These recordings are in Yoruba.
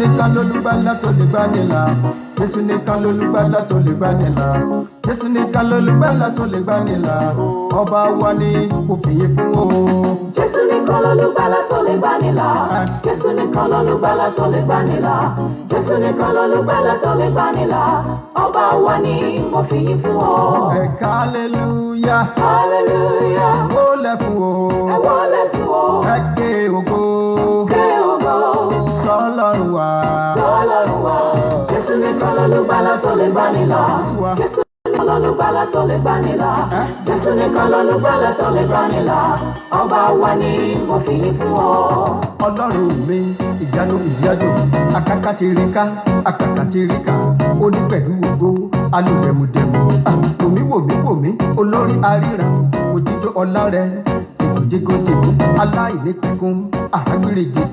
Nìkan lolùgbàlà tó lè gbani là. Jésù nìkan lolùgbàlà tó lè gbani là. Jésù nìkan lolùgbàlà tó lè gbani là. Ọba wa ni kò fìyè fún o. Jésù nìkan lolùgbàlà tó lè gbani là. Jésù nìkan lolùgbàlà tó lè gbani là. Jésù nìkan lolùgbàlà tó lè gbani là. Ọba wa ni mo fi yìn fún ọ. Ẹ ké hallelujah. Hallelujah. Ó lẹ̀ fún o. Ẹ wólẹ̀ fún o. Ẹ ké ògo. Ké ògo. Sọ́lọ́run wa. Sọ́lọ́run wa. Jésù nìkan lolùgbàlà tó lè gbani là. Wa. Jésù nìkan lolùgbàlà tó lè gbani là. Jésù nìkan lolùgbàlà tó lè gbani là. Ọba wa ni mo fi yìn fún ọ. Ọlọ́run mi, ìyanu ìyájò, akákàtìríkà akàkàtìríkà, onípẹ̀lú ògo alùdẹ̀mùdẹ̀mù. Ah, wòmí wòmí wòmí, olórí aríran, òjijì ọlá rẹ dègòdègòdègò, aláìnípẹ̀kun, àrágbèrègèdè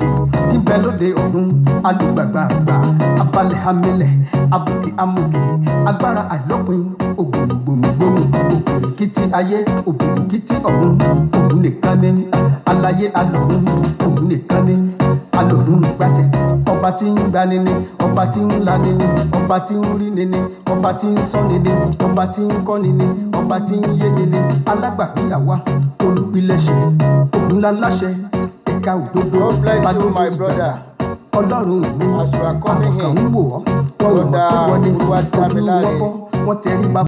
tí ń bẹ lóde ọ̀run, alùgbàgbàgbà, abalẹ̀ hamilẹ̀, abùkì amòkè, agbára àìlópin, ògbòmùgbòmùgbòmù, òbìrìkìtì ayé, òbìrìkìtì ọ̀run. Òun nìkan ní aláyé alọ̀run, òun nìkan ní alọ̀run gbàṣẹ, ọba tí ń gbani ni, ọba tí ń lani ni, ọba tí ń rí ni ni, ọba tí ń sọ́ni ni, ọba tí ń kọ́ni ni, ọba tí ń yéni ni, alágbàwí àwa, olùpilẹ̀ṣẹ̀, òun láláṣẹ ẹ̀ka òdodo. God bless you, my brother. Ọlọ́run mi, As you are coming àwọn kan in, ń wò ọ́, wọ́n ò mọ̀ pé wọ́n ní Brother ojú wọn Olúwadámiláre. fọ́, wọ́n tẹrí ba,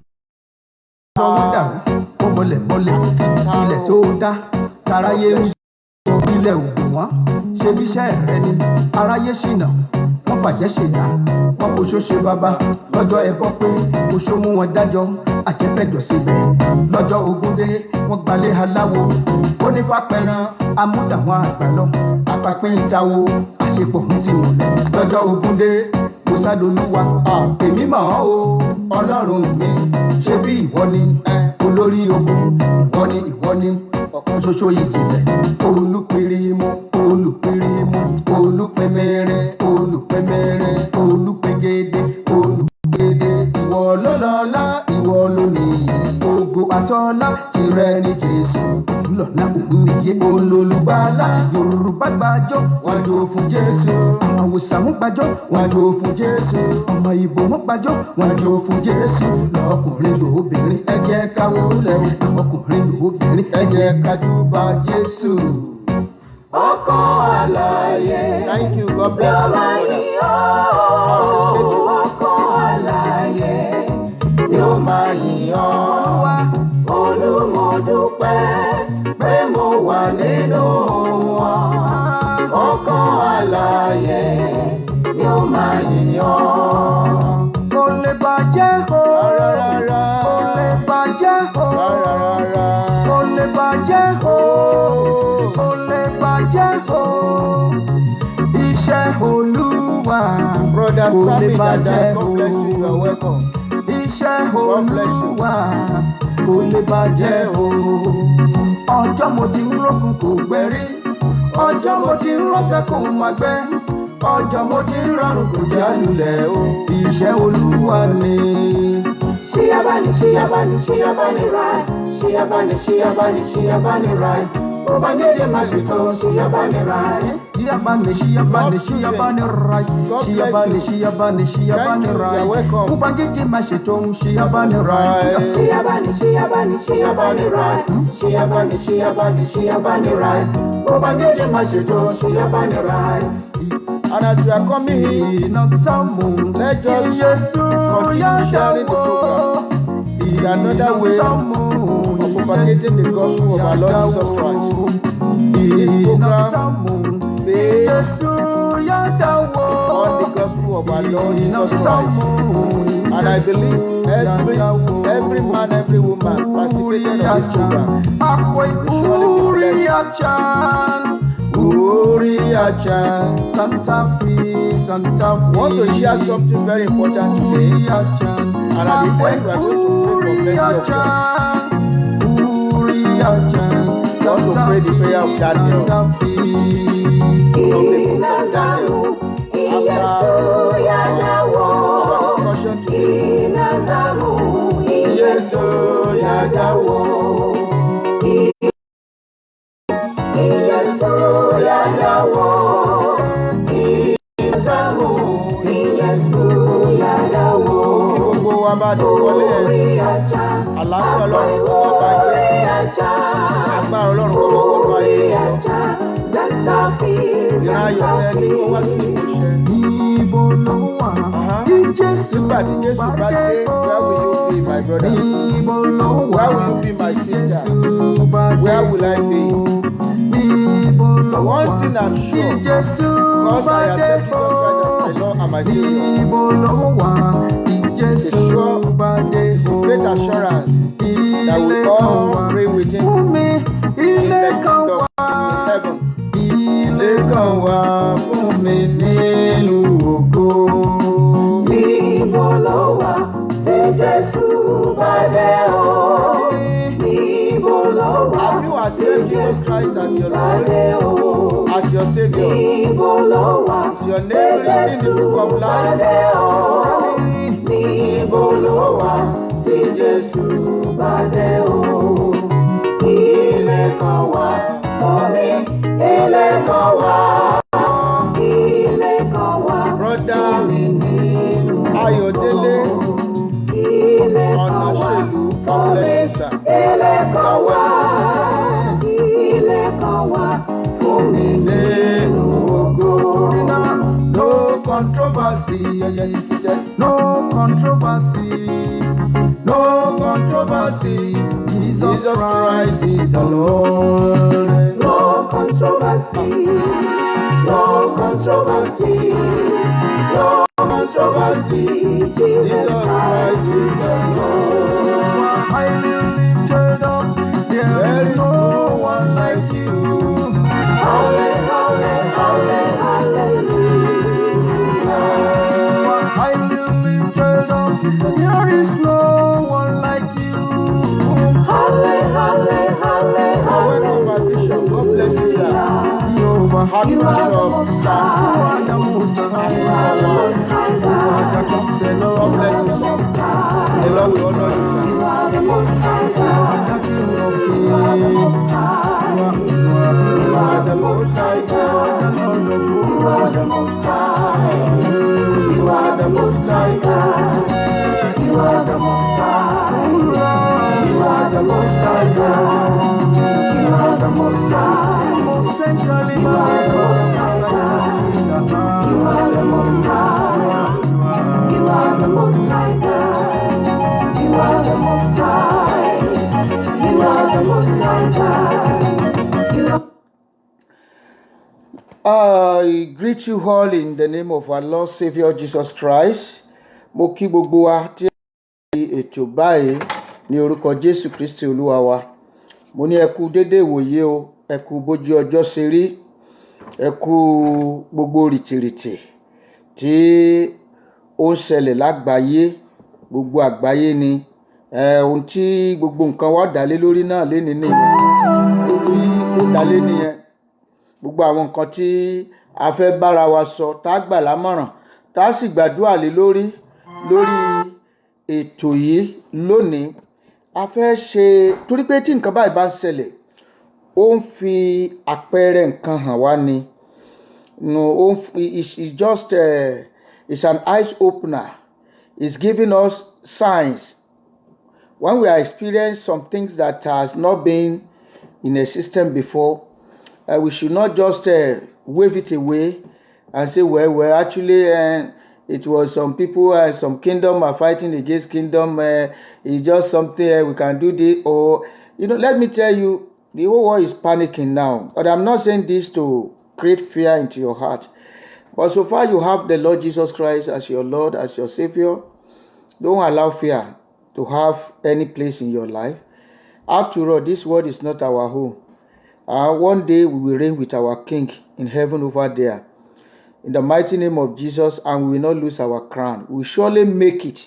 wọ́n dàrú, wọ́n bọlẹ̀ bọlẹ̀. Ilẹ̀ tó dá taráyé ń bọ̀, ilẹ̀ ògùn wọn ṣe bí iṣẹ́ rẹ ni. Aráyé ṣìnà, wọ́n fàṣẹ ṣèyà, wọ́n kò ṣoṣe bàbá lọ́jọ́ ẹ̀bọ pé oṣó mú wọn dájọ́ àjẹfẹ́jọ síbẹ̀. Lọ́jọ́ ogun dé, wọ́n gbalẹ̀ aláwo, onífàpẹ̀ràn amúdàwọn àgbà lọ, apapín ìtawó àṣepọ̀ ń ti mọ̀lẹ́. Lọ́jọ́ ogun dé, musadolúwa, èmi mọ̀ ọ́ o. Ọlọ́run mi, ṣé bí ìwọ ni olórí ogun? Ìwọ ni, ìwọ ni ọ̀kan ṣoṣo ìjìnlẹ̀, olùpìrìmù, olùpìrìmù, olùpẹ̀mẹ̀rẹ̀, olùpẹ̀mẹ̀rẹ̀, olùpẹ̀gẹ̀dẹ̀, olùpẹ̀gẹ̀dẹ̀. Ìwọ ló lọ́lá, ìwọ ló nìyí, ògo àtọ́lá tìrẹ ní Jésù. Lọ́nà òun nìyé olólùgbàlà. Yorùbá gbàjọ́, wọ́n jó fún Jésù. Àwọn Haúsá ń gbàjọ́, wọ́n jó fún Jésù. Ọmọ Ìbò ń gbàjọ́, wọ́n jó fún Jésù. Lọ́kùnrin lóbìnrin, ẹ jẹ́ ká wólẹ̀. Ọkùnrin lóbìnrin, ẹ jẹ́ ká júbà Jésù. Ọkàn alààyè. Thank you. God bless Yóò you, máa my brother. yìn ọ́. Ọkàn alààyè. Yóò máa yìn ọ́. Olùmọ̀dúpẹ́ pé mo wà nínú wọn. Ọkàn alààyè yóò máa yìn ọ́. Kò lè bàjẹ́ o. Rárá rárá. Kò lè bàjẹ́ o. Rárá rárá. Kò lè bàjẹ́ o. Kò lè bàjẹ́ o. Iṣẹ́ Olúwa Brother kò lè Sami Dada, bàjẹ́ God bless you. You are o. welcome. Iṣẹ́ God bless you. Olúwa kò lè bàjẹ́ o. Ọjọ́ mo ti ń rókun kò gbẹ rí. Ọjọ́ mo ti ń rọ́ṣẹ́ kò má gbẹ. Ọjọ́ mo ti ń rọrùn kò já lulẹ̀ o. Iṣẹ́ Olúwa ni. Ṣíyábáni, ṣíyábáni, ṣíyábáni ráì. Ṣíyábáni, ṣíyábáni, ṣíyábáni ráì. Ubangiji mashito, ṣíyábáni ráì. Ṣíyábáni, ṣíyábáni, ṣíyábáni ráì. God bless Ṣíyábáni, you. ṣíyábáni, ṣíyábáni Thank you. You ráì. are welcome. Ubangiji má ṣètò ṣíyábáni ráì. Right. Ṣíyábáni, ṣíyábáni, ṣíyábáni ráì. Ṣíyábáni, ṣíyábáni, ṣíyábáni ráì. Ubangiji mashito, ṣíyábáni ráì. And as you are coming in, Iná sámú. Let's just continue sharing the program. It's another way of propagating the gospel of our Lord Jesus Christ. This program is based on the gospel of our Lord Jesus Christ. And I believe every man, every woman participating on this program will surely be blessed. Uriachan. Santa Fe, Santa Fe. Want to share something very important today. And at the end, we are going to pray for mercy of God. Want to pray the prayer of Daniel. From the book of Daniel. After our discussion today. Inazamu, Yesu yadawo. Yesu yadawo. Inazamu, wa bá ti wọlé ẹ̀. Orí ẹ̀jẹ̀. Àlàáfíà Ọlọ́run kó máa bá yín. Orí ẹ̀jẹ̀. Agbára Ọlọ́run kó máa wọnú ayé yín lọ. Ìran ayọ̀ tẹ́ ẹ ní kó wá sí ìmúṣẹ. Ibo ló wà Uh-huh. tí Jésù Nígbà tí Jésù bá dé, where will you be, my brother? Ibo ló wà Where will you be, my tí sister? Jésù bá dé? Where will I be? Ibo ló wà One thing I'm tí sure, Jésù because bá I dé? accept Jesus Christ as my Lord and my Savior. Ibo ló wà tí It's a Jésù sure, bá dé? it's a great assurance that we Ilé kan all wà reign with Him fún mi, in ilé the kan kingdom wà. in heaven. Ilé kan wà fún mi nílùú ògo. Níbo ló wà tí Jésù bá dé o? Níbo ló wà Have you tí accepted Jesus Jésù Christ as your bá Lord, dé o? as your Savior? Níbo ló wà Is your tí name written in the Jésù book of bá life? dé o? Níbo ló wà tí Jésù bá dé o? Ilé kan wà fún mi, ilé kan wà. Ilé kan wà Brother fún mi nínú Ayọ̀délé ògo. Ilé kan wà Ọ̀nàṣèlú, God fún mi, bless you, sir. ilé kan You are wà. welcome. Ilé kan wà fún mi Nínú nínú ògo. ògo. No controversy, no controversy, No controversy. Jesus Jesus Christ Christ is the Lord. No controversy, no controversy, No controversy. Jesus Jesus Christ Christ is the Lord. Highly lifted up. There There is is no no one one like like you. you. Halle, halle, halle, hallelujah. Highly lifted up. There is no one like you. Halle, halle, halle, You are welcome, my bishop. God bless you, sir. hallelujah. Jehovah, Happy You are the Bishop most Sam. you high. are the most high. You are the most high You are the God. counselor. God You bless are you, the sir. most high. The Lord will honor you, sir. You are the most high You are God. the King of You are the kings. most high. You are, You You are are the the most most high high God. God. the Lord of You are hosts. the most high. You are the most high God. You are the most high. You are the most high God. You are the most high. You are the most high God. You are the most high. You are the most high God. You are the most high. You are the most high God. You are I greet you all in the name of our Lord Savior Jesus Christ. Mo kí gbogbo wa tí a ṣe ètò báyìí ní orúkọ Jésù Kristi Olúwa wa. Mo ní ẹ kú dédé ìwòye o, ẹ kú bójú ọjọ́ ṣe rí, ẹ kú gbogbo rìtìrìtì tí ó ń ṣẹlẹ̀ lágbàáyé, gbogbo àgbáyé ni. Ohun tí gbogbo nǹkan wa dá lé lórí náà lénìí nìyẹn. Ohun tí ó dá lé nìyẹn, gbogbo àwọn nǹkan tí a fẹ́ bára wa sọ, tá a gbà lámọ̀ràn, tá a sì gbàdúrà lé lórí lórí ètò yìí lónìí, a fẹ́ ṣe torí pé tí nǹkan báyìí bá ń ṣẹlẹ̀, ó ń fi àpẹẹrẹ nǹkan hàn wá ni. No, ó ń fi it's just it's an eyes opener. It's giving us signs when we are experiencing some things that has not been in a system before. We should not just wave it away and say, Well, actually, it was some people, some kingdom are fighting against kingdom. It's just something we can do this." Or, let me tell you, the whole world is panicking now. But I'm not saying this to create fear into your heart. But so far you have the Lord Jesus Christ as your Lord, as your Savior, don't allow fear to have any place in your life. After all, this world is not our home. One day we will reign with our King in heaven over there. In the mighty name of Jesus, and we will not lose our crown. We will surely make it.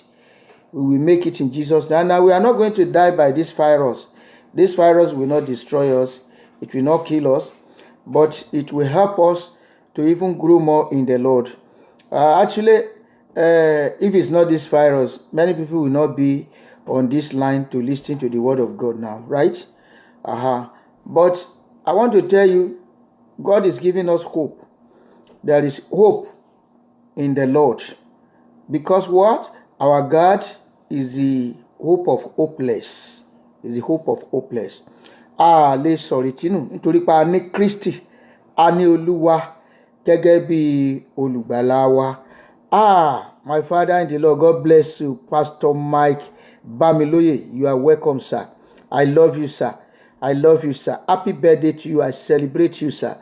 We will make it in Jesus' name. Now, we are not going to die by this virus. This virus will not destroy us. It will not kill us, but it will help us to even grow more in the Lord. Actually, if it's not this virus, many people will not be on this line to listen to the word of God now, right? But I want to tell you, God is giving us hope. There is hope in the Lord. Because what? Our God is is the hope of hopeless, is the hope of hopeless. A lè sọ̀rètí nù nítorí pé a ní Kristi, a ní Olúwa gẹ́gẹ́ bí olùgbàlà wa. Ah, my father in the Lord, God bless you, Pastor Mike Bamiloye. You are welcome, sir. I love you, sir. I love you, sir. Happy birthday to you. I celebrate you, sir.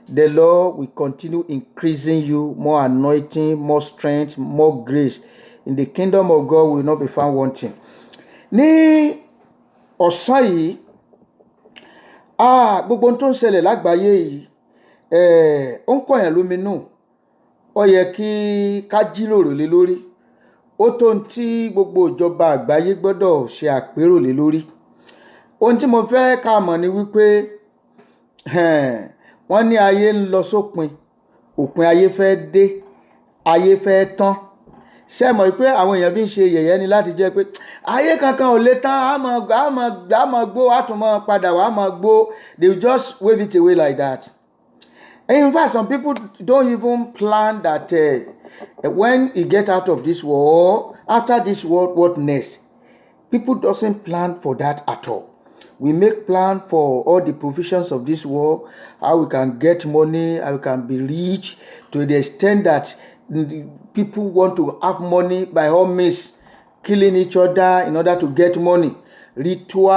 The Lord will continue increasing you more anointing, more strength, more grace. In the kingdom of God will not be found wanting. Ní ọ̀sán yìí, ah, gbogbo ohun tó ń ṣẹlẹ̀ lágbàáyé yìí, ó ń kọ̀yàn lóminú. Ó yẹ kí ká jíròrò lé lórí. Ó tó ohun tí gbogbo ìjọba àgbáyé gbọ́dọ̀ ṣe àpérò lé lórí. Ohun tí mo fẹ́ ká mọ̀ ni wípé wọ́n ní ayé ń lọ sópin, òpin ayé fẹ́ dé, ayé fẹ́ tán. Ṣé ẹ mọ̀ pé àwọn èèyàn fi ń ṣe yẹ̀yẹ́ ni láti jẹ́ pé ayé kankan ò lè tán, á máa gbó, á tún máa padà wá, á máa gbó. They will just wave it away like that. In fact, some people don't even plan that when you get out of this world, after this world, what next? People doesn't plan for that at all. We make plan for all the provisions of this world, how we can get money, how we can be rich, to the extent that the people want to have money by all means, killing each other in order to get money, ritual,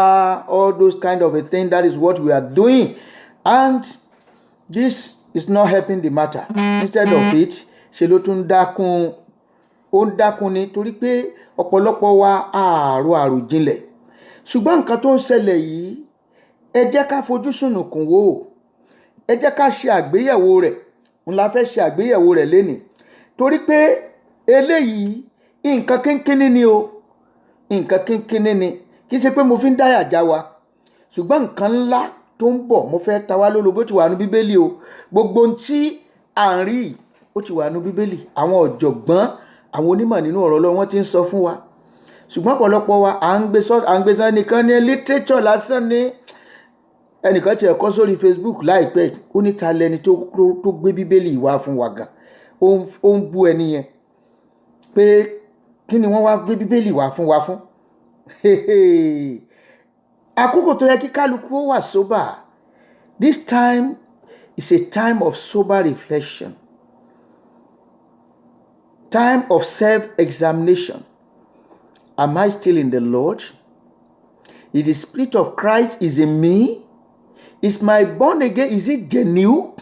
all those kind of a thing. That is what we are doing, and this is not helping the matter. Instead of it, ṣe ló tún dákún, ó ń dákún ni, torí pé ọ̀pọ̀lọpọ̀ wa ààrò àròjinlẹ̀. Ṣùgbọ́n nǹkan tó ń ṣẹlẹ̀ yìí, ẹ jẹ́ ká fojú sùnùkùn wò ó, ẹ jẹ́ ká ṣe àgbéyẹ̀wò rẹ̀. Ń la fẹ́ ṣe àgbéyẹ̀wò rẹ̀ lénìí, torí pé eléyìí, nǹkan kínkínní ni o, nǹkan kínkínní ni. Kì í ṣe pé mo fi ń dáyà já wa, ṣùgbọ́n nǹkan ńlá tó ń bọ̀, mo fẹ́ ta wá lólobó. Ti wà ní Bíbélì o. Gbogbo ohun tí à ń rí yìí, ó ti wà ní Bíbélì. Àwọn ọ̀jọ̀gbọ́n, àwọn onímọ̀ nínú ọ̀rọ̀ Ọlọ́run, wọ́n ti ń sọ fún wa, ṣùgbọ́n ọ̀pọ̀lọpọ̀ wa à ń gbé sọ ẹnìkan ní literature lásán ní. Ẹnìkan tiẹ̀ kọ́ sórí Facebook láìpẹ́ yìí, ó ní ta lẹni tó gbé Bíbélì wá fún wa gan. Ó ń bú ẹni yẹn pé kí ni wọ́n wá gbé Bíbélì wá fún wa fún. Àkókò tó yẹ kí kálukú ó wà sober. This time is a time of sober reflection, time of self-examination. Am I still in the Lord? Is the Spirit of Christ is in me? Is my born again, is it genuine?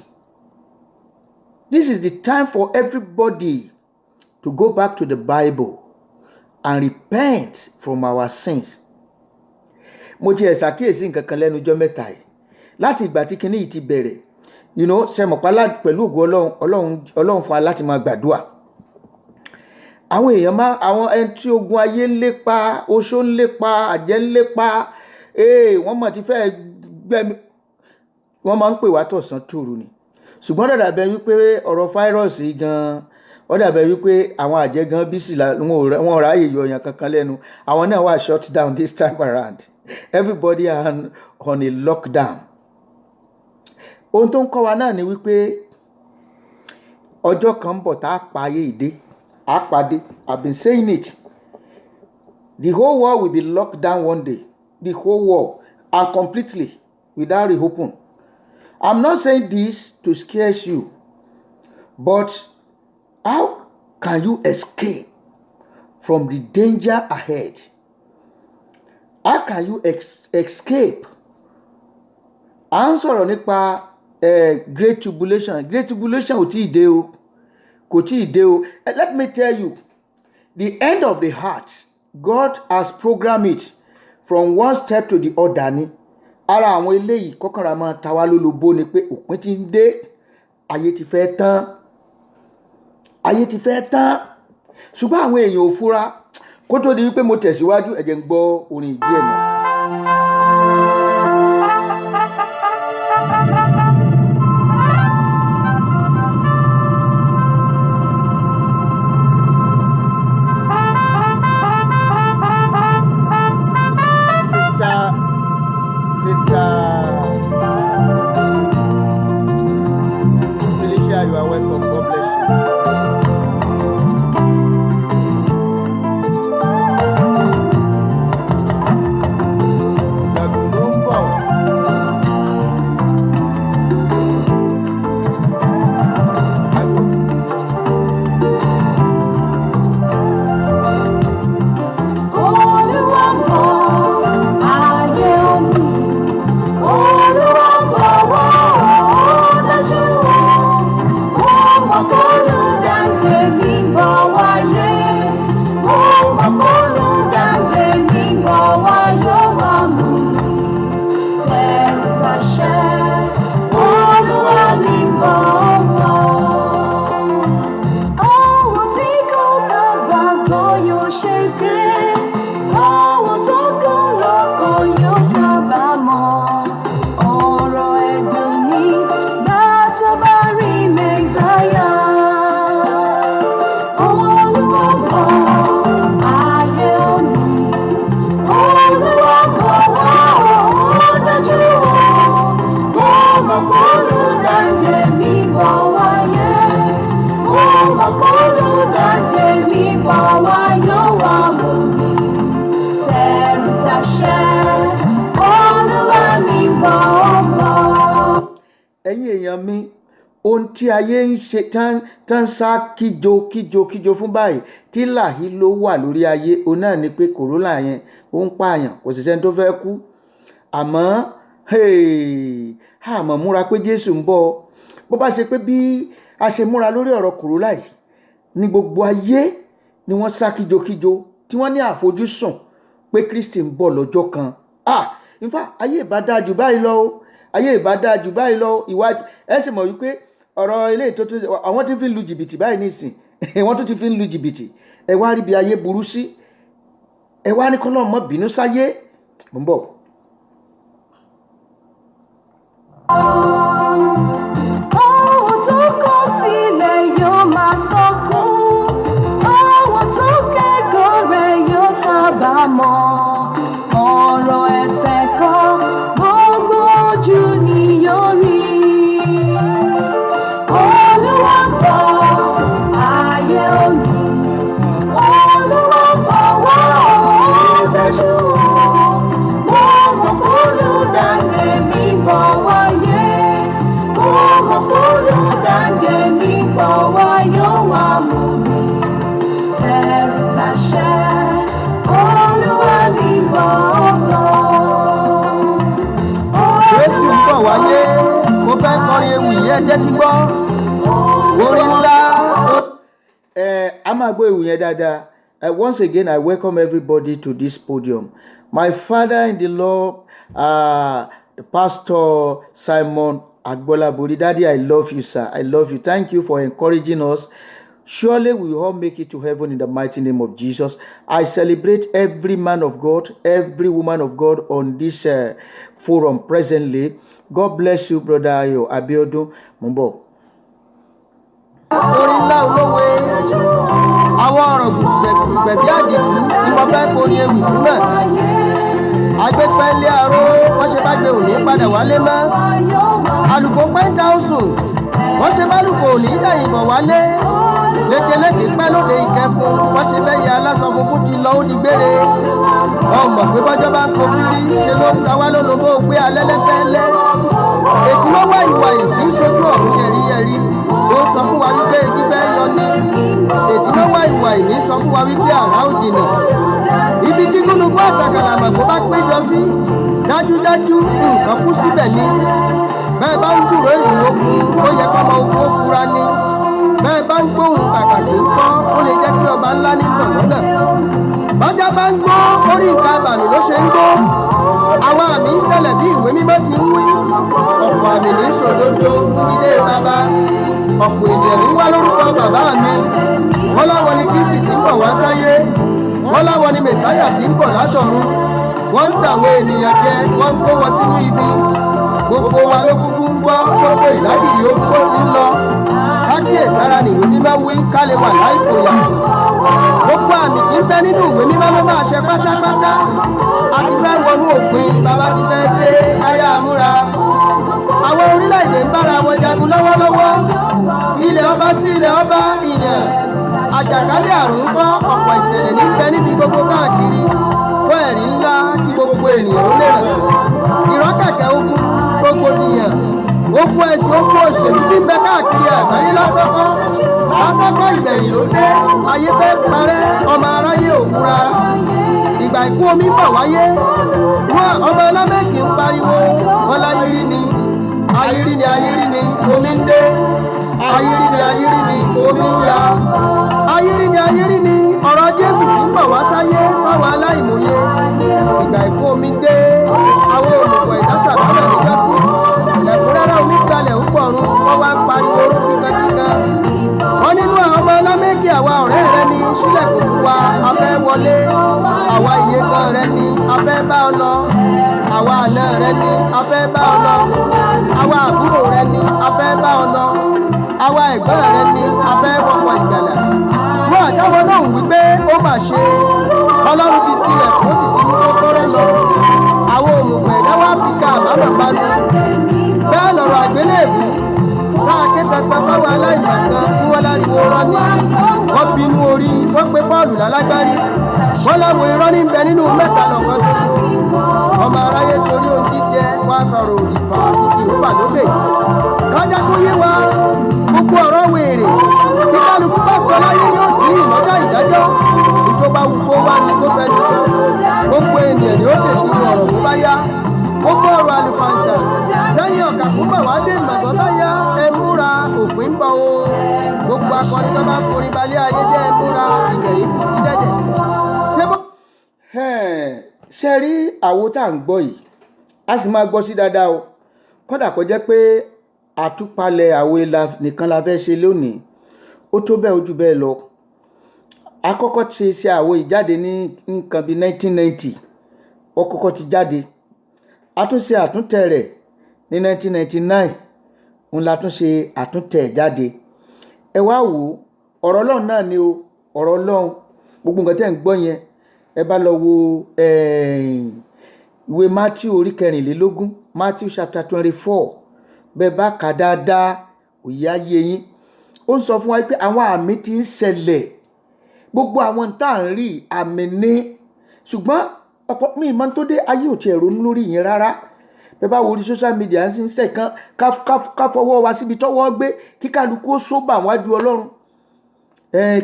This is the time for everybody to go back to the Bible and repent from our sins. Mo ti ẹ̀ ṣàkíyèsí nǹkan kan lẹ́nu ọjọ́ mẹ́ta yìí, láti ìgbà tí kinní yìí ti bẹ̀rẹ̀. Ṣe mọ̀ pálá pẹ̀lú ògo Ọlọ́run, Ọlọ́run fún wa láti máa gbàdúrà. Àwọn èèyàn máa, àwọn ẹni tí ogun ayé ń lépa, oṣó ń lépa, àjẹ́ ń lépa, ee, wọ́n mọ̀ ti fẹ́ gbẹ́mí, wọ́n máa ń pè wá tọ̀sán tòru ni. Ṣùgbọ́n dàdà bẹ wípé ọ̀rọ̀ fáírọ̀sì gan-an, ó dàbẹ̀ wípé àwọn àjẹ́ gan bí sì wọn ò ráàyè yọ èèyàn kankan lẹ́nu. Àwọn náà wà shut down this time around. Everybody are on a lockdown. Ohun tó ń kọ́ wa náà ni wípé ọjọ́ kan ń bọ̀ tá a pa ayé ìdé, a pàdé. I've been saying it, the whole world will be locked down one day, the whole world, and completely without reopen. I'm not saying this to scare you, but how can you escape from the danger ahead? How can you escape? À ń sọ̀rọ̀ nípa great tribulation. Great tribulation ò tí ì dé o, kò tí ì dé o. Let me tell you, the end of the earth, God has programmed it from one step to the other ni. Ara àwọn eléyìí kọ́kànlá máa ta wá lólobó ni pé òpin ti ń dé, ayé ti fẹ́ tán, ayé ti fẹ́ tán, ṣùgbọ́n àwọn èèyàn ò fura. Kó tó di wípé mo tẹ̀síwájú, ẹ jẹ́ n gbọ́ orin ìdí ẹ̀ náà. Sister Felicia, you are welcome. God bless you. Ẹ̀yin èèyàn mi, ohun tí ayé ń ṣe tán sá kíjo kíjo kíjo fún báyìí tí làhí ló wà lórí ayé òun náà ni pé corona yẹn ó ń pààyàn, kò sì sẹ́ni tó fẹ́ kú. Àmọ́ àmọ́ múra pé Jésù ń bọ̀. Bó bá ṣe pé bí a ṣe múra lórí ọ̀rọ̀ corona yìí ní gbogbo ayé ni wọ́n sá kíjokíjo tí wọ́n ní àfojúsùn pé Kristi ń bọ̀ lọ́jọ́ kan, ah, in fact, ayé ìbá dáa jù báyìí lọ o, ayé ìbá dáa jù báyìí lọ o. Ìwà ẹ sì mọ̀ wípé ọ̀rọ̀ ilé tó tún àwọn tí fi ń lu jìbìtì báyìí nísìn, wọ́n tún ti fi ń lu jìbìtì. Ẹ wá rí bí ayé burú sí. Ẹ wá ní kọ́lọ́ mọ́ bínú sáyé. Mò ń bọ̀. Ohun tó kọ sílẹ̀ yóò máa sọkún, àwọn tó kẹ́kọ̀ọ́ rẹ̀ yóò ṣàbámọ̀. Ọ̀rọ̀ ẹ̀fẹ̀ kan gbogbo ojú ni yóò rí. Olúwa ń bọ̀, ayé òní. Olúwa ń bọ̀ wá ọ̀dájú. Mo mọ̀ pé Olùdáǹdè mi bọ̀ wáyé. Mo mọ̀ pé Olùdáǹdè mi bọ̀ wá, yóò wá mú mi. Ẹ̀rù tàṣẹ, Olúwa mi bọ̀ lọ. Jésù ń bọ̀ wáyé. Mo fẹ́ kọrin ewì yìí, ẹ jẹ́ kí gbọ́ orin ńlá. Ẹ a máa gbọ́ ewì yẹn dáadáa. Once again, I welcome everybody to this podium. My father in the Lord, Pastor Simon Agbolabori. Daddy, I love you, sir. I love you. Thank you for encouraging us. Surely we will all make it to heaven in the mighty name of Jesus. I celebrate every man of God, every woman of God on this forum presently. God bless you, Brother Ayo Abiodun. Mo ń bọ̀. Orin ńlá olówe, àwọn ọ̀rọ̀ gbùgbẹ̀ bí àdìtú ni mo fẹ́ forí ewì túmọ̀. Agbépẹ́lẹ́ aró, wọ́n ṣe bá gbé òní padà wálé mọ́. Àlùkò pẹ́ńtà oṣù, wọ́n ṣe bá lùkò òní dàyìnbọ̀ wálé. Lékeleke pẹ́ lóde ìkẹfun, wọ́n ṣe bẹ́yẹ aláṣọ funfun ti lọ, ó di gbére. Ọmọ pé bọ́jọ́ bá ń kó fírí ṣe ló ń ta wá lólobó pé alẹ́lẹ́fẹ́lẹ́. Ètí wọ́n wá ìwà ìdí sójú ọ̀run yẹ̀ríyẹ̀rí ó sọ fún wa wípé igi fẹ́ yọ ní. Ètí wọ́n wá ìwà ìní sọ fún wa wípé àrá ò jìnà. Ibi tí gúnugún àtàkàlà àmọ̀gbó bá péjọ sí, dájúdájú nǹkan kú síbẹ̀ ni. Bẹ́ẹ̀ bá ń gbúròó ìlú ogun, ó yẹ kọ́mọ ogun ó fura ni. Bẹ́ẹ̀ bá ń gbóhùn kàkàkì ńkọ́, ó lè jẹ́ kí ọba ńlá ní bọ̀ lọ́nà. Bájá bá ń gbó, orí nǹkan abàmì ló ṣe ń gbó. Àwọn àmì ń ṣẹlẹ̀ bí ìwé mímọ́ ti ń wí. Ọ̀pọ̀ àmì ní sòdodo nílé bàbá. Ọ̀pọ̀ ènìyàn ní wá lórúkọ bàbá mi. Wọ́n láwọn ni Kristi tí ń bọ̀ wá sáyé. Wọ́n láwọn ni Mẹ̀sáyà tí ń bọ̀ látọ̀run. Wọ́n ń tàwọn ènìyàn jẹ, wọ́n ń kó wọn sínú ibi. Gbogbo wa ló kúkú ń gbọ́ gbogbo ìdágìrì ó kó ti ń lọ. Kákíyèsára nìwé mímọ́ wí ká lè wà láìpòyà. Gbogbo àmì tí ń bẹ nínú ìwé mímọ́ ló máa ṣe pátápátá. A ti fẹ́ wọnú òpin, bàbá ti fẹ́ dé, káyà múra. Àwọn orílẹ̀-èdè ń bára wọn jagun lọ́wọ́lọ́wọ́. Ilẹ̀ ọba sí ilẹ̀ ọba ìyàn. Àjàkálẹ̀ àrùn ń kọ́ ọ̀pọ̀ ìṣẹ̀lẹ̀ ní bẹ níbi gbogbo káàkiri. Fún ẹ̀rí ńlá kí gbogbo ènìyàn ó lè ràn. Ìrọ́kẹ̀kẹ̀ ogun, rògbòdìyàn, ogun ẹ̀sìn, ogun òṣèlú tí ń bẹ káàkiri àgbáyé lásọ́kọ́. Lásọ́kọ́ ìgbẹ̀yìn ló dé, ayé fẹ́ parẹ́, ọmọ aráyé ò múra. Ìgbà ìkú omi ń bọ̀ wáyé. Wọ́n ọmọ ọlọ́mẹ́kì ń pariwo, wọ́n láyé rí ni. Ayírí ni, ayírí ni, omi ń dé. Ayírí ni, ayírí ni, omi ń ya. Ayírí ni, ayírí ni, ọ̀rọ̀ Jésù tí ń bọ̀ wá sáyé fáwọn aláìmọye. Ìgbà ìkú omi dé, àwọn olùkọ́ ìdásàbálẹ̀ níjọ́ sí. Ẹ̀kúnrẹ́rẹ́ omi gbalẹ̀ ń pọ̀run, wọ́n wá ń pariwo oró kíkankíkan. Wọ́n nínú àwọn ọmọ ọlọ́mẹ́kì, àwa ọ̀rẹ́ rẹ ni, sílẹ̀kùn fún wa, a fẹ́ wọlé. Àwa ìyekan rẹ ni, a fẹ́ bá ọ lọ. Àwa àna rẹ ni, a fẹ́ bá ọ lọ. Àwa àbúrò rẹ ni, a fẹ́ bá ọ lọ. Àwa ẹ̀gbọ́n rẹ ni, a fẹ́ wọkọ̀ ìgbàlà. Wọ́n àdáwọ̀ náà wípé ó mà ṣe. Ọlọ́run ti tilẹ̀ ó sì ti mú kọ́kọ́rọ́ lọ. Àwọn òmùgọ̀ ẹ̀dá wá fi ka àbámọ̀ panu. Bẹ́ẹ̀ lọ̀rọ̀ àgbélébù. Láàké tantan fáwọn aláìmọ̀kan tí wọ́n láriwo rọ́ ni. Wọ́n bínú orí, wọ́n pe Pọ́ọ̀lù lálágbárí. Wọ́n láwọn irọ́ ní bẹ nínú mẹ́ta lọ́kan ṣoṣo. Ọmọ aráyé torí ohun jíjẹ wá sọ̀rọ̀ òdì fà àti tìrúbà lókè. Gbogbo ọ̀rọ̀ wèrè tí kálukú bá sọ láyé ni ó sì lọ́jọ́ ìdájọ́. Ìjọba wù kó wá ní kó fẹ́ nìkan. Gbogbo ènìyàn ni ó ṣèṣirò ọ̀rọ̀ tó bá yá. Gbogbo ọ̀rọ̀ àlùfàǹṣà lẹ́yìn ọ̀kà fún bàwá dé ìmọ̀gbọ́n bá yá, ẹ múra, òpin ń bọ̀ o. Gbogbo akọni tó bá ń forí balẹ̀ ayé jẹ́, ẹ múra, ìgbẹ̀yìn kù sí dẹ̀dẹ̀. Ṣé bó Ṣe rí àwo tá à ń gbọ́ yìí, a sì máa gbọ́ sí dáadáa o. Kódà kó jẹ́ pé àtúpalẹ̀ àwo ìlà nìkan la fẹ́ ṣe lónìí, ó tó bẹ́ẹ̀, ojú bẹ́ẹ̀ lọ. Akọ́kọ́ ti ṣe àwo ìjáde ní nǹkan bíi 1990. Ó kọ́kọ́ ti jáde, a tún ṣe àtúntẹ̀ rẹ̀ ní 1999, òun la tún ṣe àtúntẹ̀ jáde. Ẹ wá wò ó, ọ̀rọ̀ Ọlọ́run náà ni o, ọ̀rọ̀ Ọlọ́run. Gbogbo nǹkan tẹ́ ń gbọ́ yẹn, ẹ bá lọ wo ìwé Matthew orí 24, Matthew chapter 24, bẹ́ẹ̀ bá kà dáadáa, òye ayé yín. Ó ń sọ fún wa pé àwọn àmì ti ń ṣẹlẹ̀. Gbogbo àwọn tá à ń rí, àmì ní. Ṣùgbọ́n ọ̀pọ̀ mi ìmọ̀ tó dé ayé ò tiẹ̀ ronú lórí ìyẹn rárá. Bẹ́ẹ̀ bá wo orí social media, ń sin sẹ̀ kan ká fọwọ́ wa síbi tọ́wọ́ gbé, kí kálukú ó sóbà wájú Ọlọ́run.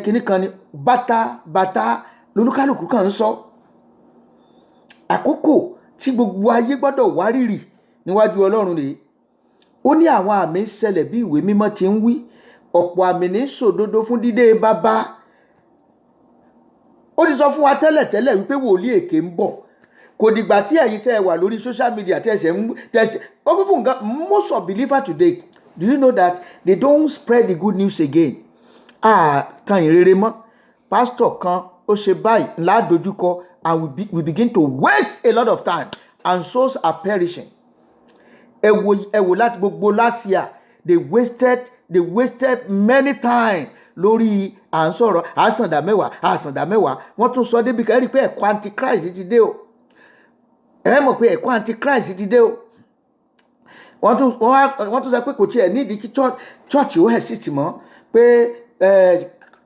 Kínní kan ni bàtà bàtà lolúkálùkù kan ń sọ. Àkókò tí gbogbo ayé gbọ́dọ̀ wárìrì níwájú Ọlọ́run rèé. Ó ní àwọn àmì ń ṣẹlẹ̀ bí ìwé mímọ́ ti ń wí. Ọ̀pọ̀ àmì ní sòdodo fún dídé bàbá. Ó ti sọ fún wa tẹ́lẹ̀tẹ́lẹ̀ wípé wòlíì èké ń bọ̀. Kò dìgbà tí ẹ̀yin tẹ́ ẹ wà lórí social media tẹ́ ẹ ṣẹ̀ ń tẹ́ ẹ ṣẹ̀ ó kún fún nǹkan. Most of believers today, do you know that they don't spread the good news again? Ah, tan ìrere mọ́. Pastor kan ó ṣe báyìí ńlá dojúkọ, and we begin to waste a lot of time and souls are perishing. Ẹ wo láti gbogbo last year, they wasted many time lórí à ń sọ̀rọ̀ àsàndà mẹ́wàá, àsàndà mẹ́wàá. Wọ́n tún sọ débi kan rí i pé ẹ̀kọ́ antichrist ti dé o. Ẹ mọ̀ pé ẹ̀kọ́ antichrist ti dé o. Wọ́n tún sọ pé kò tiẹ̀ nídìí kí church ó exist mọ́, pé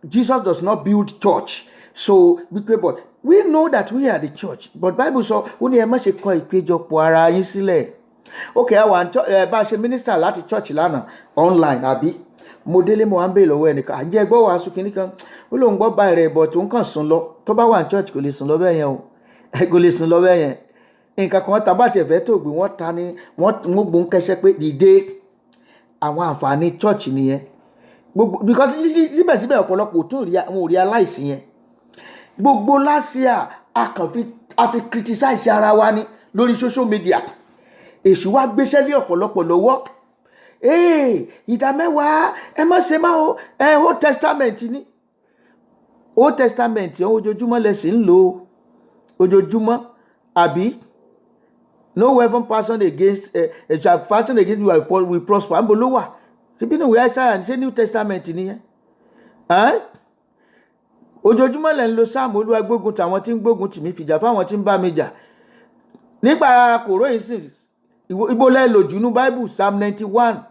Jesus does not build church. So wípé, but we know that we are the church. But Bible sọ, ó ní ẹ má ṣe kọ ìpéjọpọ̀ ara yín sílẹ̀. Ok, àwa bá a ṣe minister láti church lánàá online, àbí mo délé, mo wá ń bèèrè lọ́wọ́ ẹnìkan, àjẹ́ gbọ́ wàásù kìíní kan. Ó lóun gbọ́ báyìí rẹ̀ bọ̀ tó ń kàn sùn lọ. Tó bá wà ní church, kò lè sùn lọ bẹ́ẹ̀ yẹn o, kò lè sùn lọ bẹ́ẹ̀ yẹn. Nǹkan kan tá bá tiẹ̀ fẹ́ tó gbé wọ́n ta ni wọ́n gbóhùn kẹsẹ́ pé dìde. Àwọn àǹfààní church nìyẹn gbogbo, because síbẹ̀síbẹ̀ ọ̀pọ̀lọpọ̀ tó rí àwọn ò rí aláìsí yẹn. Gbogbo last year, a kàn fi a fi criticize ara wa ni lórí social media. Èṣù wá gbéṣẹ́ lé ọ̀pọ̀lọpọ̀ lọ́wọ́. Ee, ìdá mẹ́wàá, ẹ má ṣe má o. Ẹ Old Testament ni, Old Testament ọ̀hún, ojoojúmọ́ lẹ sì ń lò ó ojoojúmọ́, àbí? No weapon fashion against shall fashion against you will prosper. Níbo ló wà? Síbí ní ìwé Isaiah? Ṣé New Testament nìyẹn? Ẹ́n? Ojoojúmọ́ lẹ̀ ń lo sáàmù: "Olúwa, gbógun tàwọn tí ń gbógun tì mí, fìjà fáwọn tí ń bá mi jà." Nígbà kòró yìí sì, ibo lẹ́ lò jù ní Bible? Psalm 91,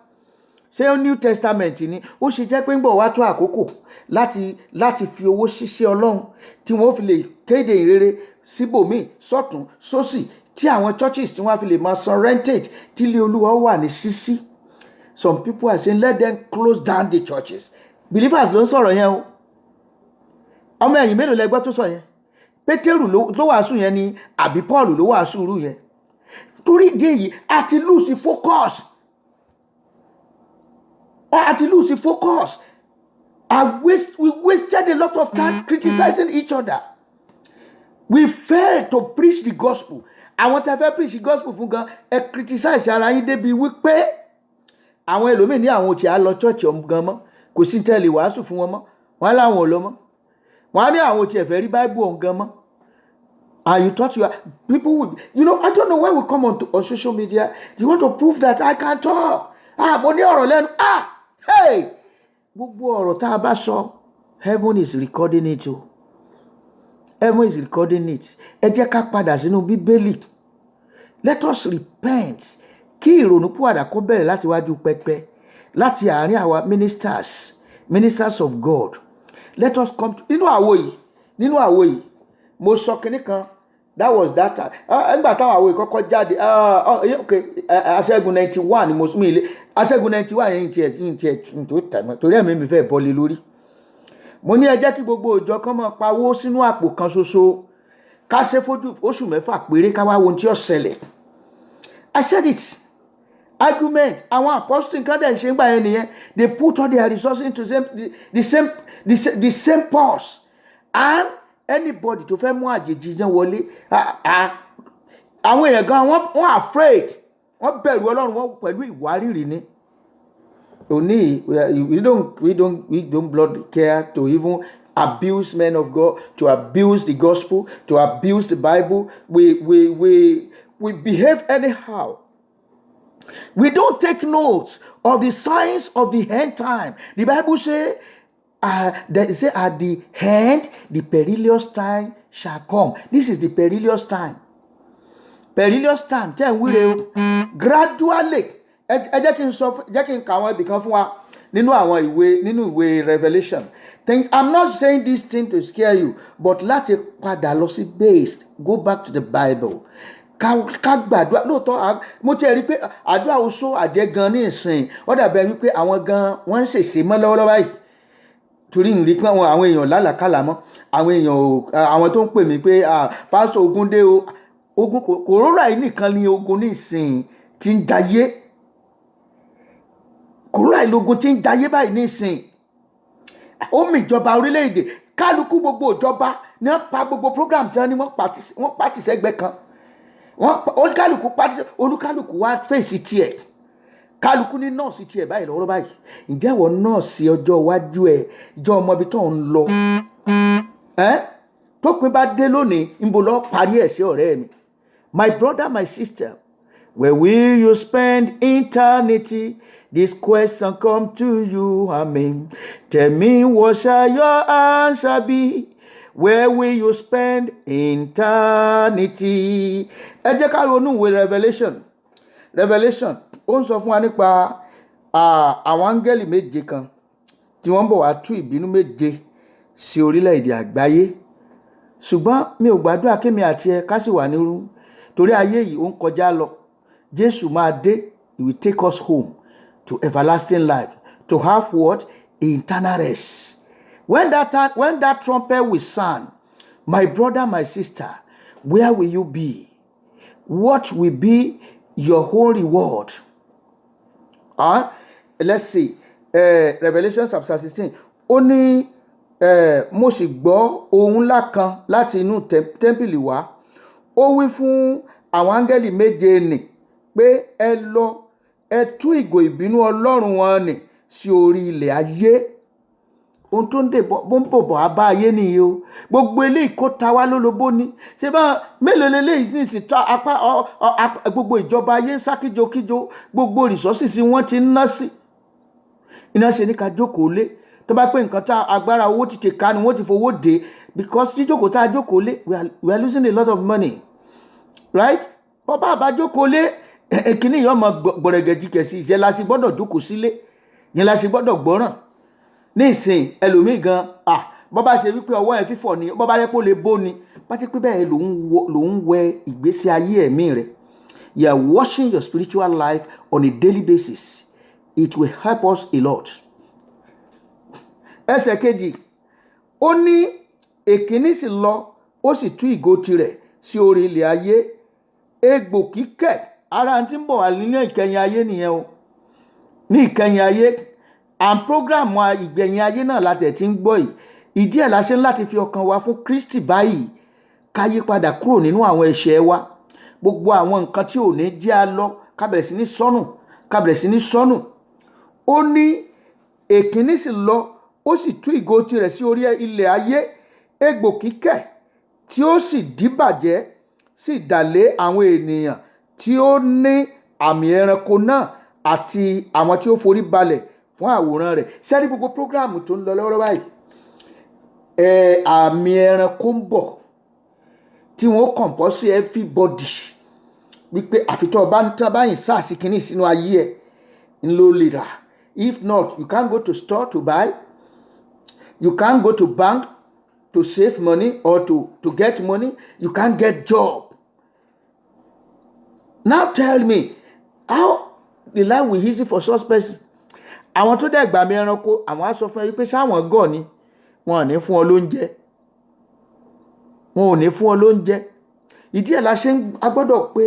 ṣé New Testament ni? Ó ṣe jẹ́ pé ń bọ̀ wá tó àkókò láti fi owó ṣiṣẹ́ Ọlọ́run tí wọ́n fi lè kéde ìrere síbòmíì, sọ́tún sósì, tí àwọn churches tí wọ́n á fi lè máa san rentage, tí ilé Olúwa wà ní ṣíṣí. Some people are saying, "Let them close down the churches." Believers ló ń sọ̀rọ̀ yẹn o. Ọmọ ẹ̀yìn mélòó lẹ gbọ́ tó sọ yẹn? Pétérù ló wàásù yẹn ni, àbí Paul ló wàásù irú yẹn? Torí ìdí èyí, a ti lose focus, a ti lose focus. We wasted a lot of time criticizing each other. We failed to preach the gospel. Àwọn tí a fẹ́ preach the gospel fún gan, ẹ criticize ara yín débi wípé àwọn ẹlòmíì ní àwọn ò tí a lọ church ọ̀hún gan mọ́. Kò sí tẹ́lẹ̀ wàásù fún wọn mọ́. Wọn láwọn ò lọ mọ́. Wọn á ní àwọn ò tiẹ̀ fẹ́ rí Bible ọ̀hún gan mọ́. And you thought you are people will I don't know, when we come on social media, you want to prove that I can talk. Ah, mo ní ọ̀rọ̀ lẹ́nu. Ah, hey, gbogbo ọ̀rọ̀ tá a bá sọ, heaven is recording it o. Heaven is recording it. Ẹ jẹ́ ká padà sínú Bíbélì. Let us repent, kí ìrònúpìwàdà kó bẹ̀rẹ̀ láti wájú pẹpẹ, láti àárín àwa ministers, ministers of God. Let us come to nínú àwo yìí. Nínú àwo yìí, mo sọ kinní kan. That was that time. Nígbà táwọn àwọn ìkọ́kọ́ jáde, ok, Aṣẹ́gun 91 ni mo sún mi ilé. Aṣẹ́gun 91 yẹn tiẹ̀ yẹn tiẹ̀ tó tẹ̀ mọ́ torí ẹ̀mí mi fẹ́ bọ́lé lórí. Mo ní ẹ jẹ́ kí gbogbo ìjọ kan máa pawó sínú àpò kan ṣoṣo, ká ṣe fojú oṣù 6 péré, ká wá wo ohun tí ó ṣẹlẹ̀. I said it. Argument àwọn apostle nǹkan dẹ̀ ń ṣe ń gbà yẹn nìyẹn. They put all their resources into the same purse, and anybody tó fẹ́ mú àjèjì yẹn wọlé, àwọn èèyàn gan wọ́n afraid, wọ́n bẹ̀rù Ọlọ́run, wọ́n pẹ̀lú ìwárìrì ni. Òní we don't blood care to even abuse men of God, to abuse the gospel, to abuse the Bible. We behave anyhow. We don't take notes of the signs of the end time. The Bible say, they say at the end, the perilous time shall come. This is the perilous time. Perilous time tẹ́ ń wíre o. Gradually, ẹ jẹ́ kí n sọ, jẹ́ kí n kà àwọn ibìkan fún wa nínú àwọn ìwé, nínú ìwé Revelation. Think, I'm not saying this thing to scare you, but láti padà lọ sí base, go back to the Bible. Ká gbàdúrà lóòótọ́. Mo ti rí i pé àdúrà oṣó àjẹ́ gan ní ìsìn, ó dàbẹ̀ wípé àwọn gan wọ́n ń ṣèṣe mọ́ lọ́wọ́lọ́wọ́ báyìí, torí ń rí pé àwọn èèyàn lálàkàlà mọ́, àwọn èèyàn ò, àwọn tó ń pè mí pé, "Pásítọ̀, ogun dé o." Ogun kòrónà yìí nìkan ni ogun ní ìsìn tí ń jayé. Kòrónà yìí lógun tí ń jayé báyìí ní ìsìn. Ó mì ìjọba orílẹ̀-èdè kálukú, gbogbo ìjọba ní wọ́n pa gbogbo program tí wọ́n ní, wọ́n pa tì sẹ́gbẹ́ kan. Olúkálùkù pa tì, olúkálùkù wá fèsì tiẹ̀, kálukú ní nọ́ọ̀sì tiẹ̀ báyìí lọ́wọ́ báyìí. Ǹjẹ́ ìwọ nọ́ọ̀sì ọjọ́ iwájú ẹ̀ jọ ọmọ ibi tó ń lọ ẹ́? Tópin bá dé lónìí, níbo lọ́ọ́ parí ẹ̀ sí, ọ̀rẹ́ mi? My brother, my sister, where will you spend eternity? This question come to you, amen. Tell me, what shall your answer be? Where will you spend eternity? Ẹ jẹ́ ká ronú ìwé Revelation. Revelation ó ń sọ fún wa nípa àwọn áńgẹ́lì méje kan tí wọ́n ń bọ̀ wá tú ìbínú méje sí orílẹ̀-èdè àgbáyé. Ṣùgbọ́n mi ò gbàdúrà kémi àti ẹ ká sì wà nírú, torí ayé yìí ó ń kọjá lọ. Jésù máa dé. He will take us home to everlasting life, to have what? Eternal rest. When that time, when that trumpet will sound, my brother, my sister, where will you be? What will be your own reward? Huh? Let's see. Revelation chapter 16. Ó ní mo sì gbọ́ ohùn ńlá kan láti inú tẹ́ḿpìlì wá. Ó wí fún àwọn áńgẹ́lì méje nì pé, "Ẹ lọ, ẹ tú ìgò ìbínú Ọlọ́run wọn nì sí orí ilẹ̀ ayé." Ohun tó ń dè bọ́ bó ń bọ̀ bọ̀ á bá ayé nìyí o. Gbogbo eléyìí kó ta wá lólobó ni. Ṣé bá mélòó leléyìí ní ìsìn tó apá gbogbo ìjọba ayé ń sá kíjokíjo, gbogbo resources wọ́n ti ń ná sí iná ṣe ní ká jókòó lé. Tó bá pé nǹkan tá agbára owó ti tè ká ni wọ́n ti fowó dé, because jíjókòó tá a jókòó lé, we are losing a lot of money, right? Bọ́bá àbá jókòó lé, kíní yìí ọmọ gbọ̀rẹ̀gẹ̀jìkẹ̀ sí ìṣẹ́ la ṣe gbọ́dọ̀ jókòó sílé yẹn, la ṣe gbọ́dọ̀ gbọ́ràn ní ìsìn. Ẹlòmíì gan, bọ́ bá ṣe wípé ọwọ́ ẹ̀ fífọ̀ ni, bọ́ bá yẹ kó lè bó ni, bá ti pé bẹ́ẹ̀ ló ń wẹ ìgbésí ayé ẹ̀mí rẹ̀. You are washing your spiritual life on a daily basis. It will help us a lot. Ẹsẹ̀ kejì, ó ní èkíní sì lọ, ó sì tú ìgò tirẹ̀ sí orí ilẹ̀ ayé. Egbò kíkẹ̀ ara tí ń bọ̀ wá nínú ìkẹyìn ayé nìyẹn o. Ní ìkẹyìn ayé and program ìgbẹ̀yìn ayé náà la tẹ̀ tí ń gbọ́ yìí. Ìdí ẹ̀ la ṣe ń láti fi ọkàn wa fún Kristi báyìí, ká yí padà kúrò nínú àwọn ẹ̀ṣẹ̀ wa, gbogbo àwọn nǹkan tí ò ní jẹ́ a lọ, ká bẹ̀rẹ̀ sí ní sọ́nù, ká bẹ̀rẹ̀ sí ní sọ́nù. Ó ní èkíní sì lọ, ó sì tú ìgò tirẹ̀ sí orí ilẹ̀ ayé. Egbò kíkẹ̀ tí ó sì díbàjẹ́ sì dà lé àwọn ènìyàn tí ó ní àmì ẹranko náà àti àwọn tí ó forí balẹ̀ fún àwòrán rẹ̀. Sẹ́rí gbogbo program tó ń lọ lọ́wọ́lọ́wọ́ báyìí, ẹ àmì ẹranko ń bọ̀ tí wọ́n compulsory everybody wípé àfitọ́ ọba ń tán báyìí sáàsì kínní sínú ayé ẹ̀ ń ló lè rà. If not, you can't go to store to buy, you can't go to bank. to save money or to get money. You can't get job. Now tell me how the life will easy for such person. Àwọn tó dẹ̀ gbàmí ẹranko, àwọn á sọ fún ẹ wípé sáwọn gọ̀ ni, wọn ò ní fún ọ lóúnjẹ, wọn ò ní fún ọ lóúnjẹ. Ìdí ẹ̀ la ṣe ń a gbọ́dọ̀ pé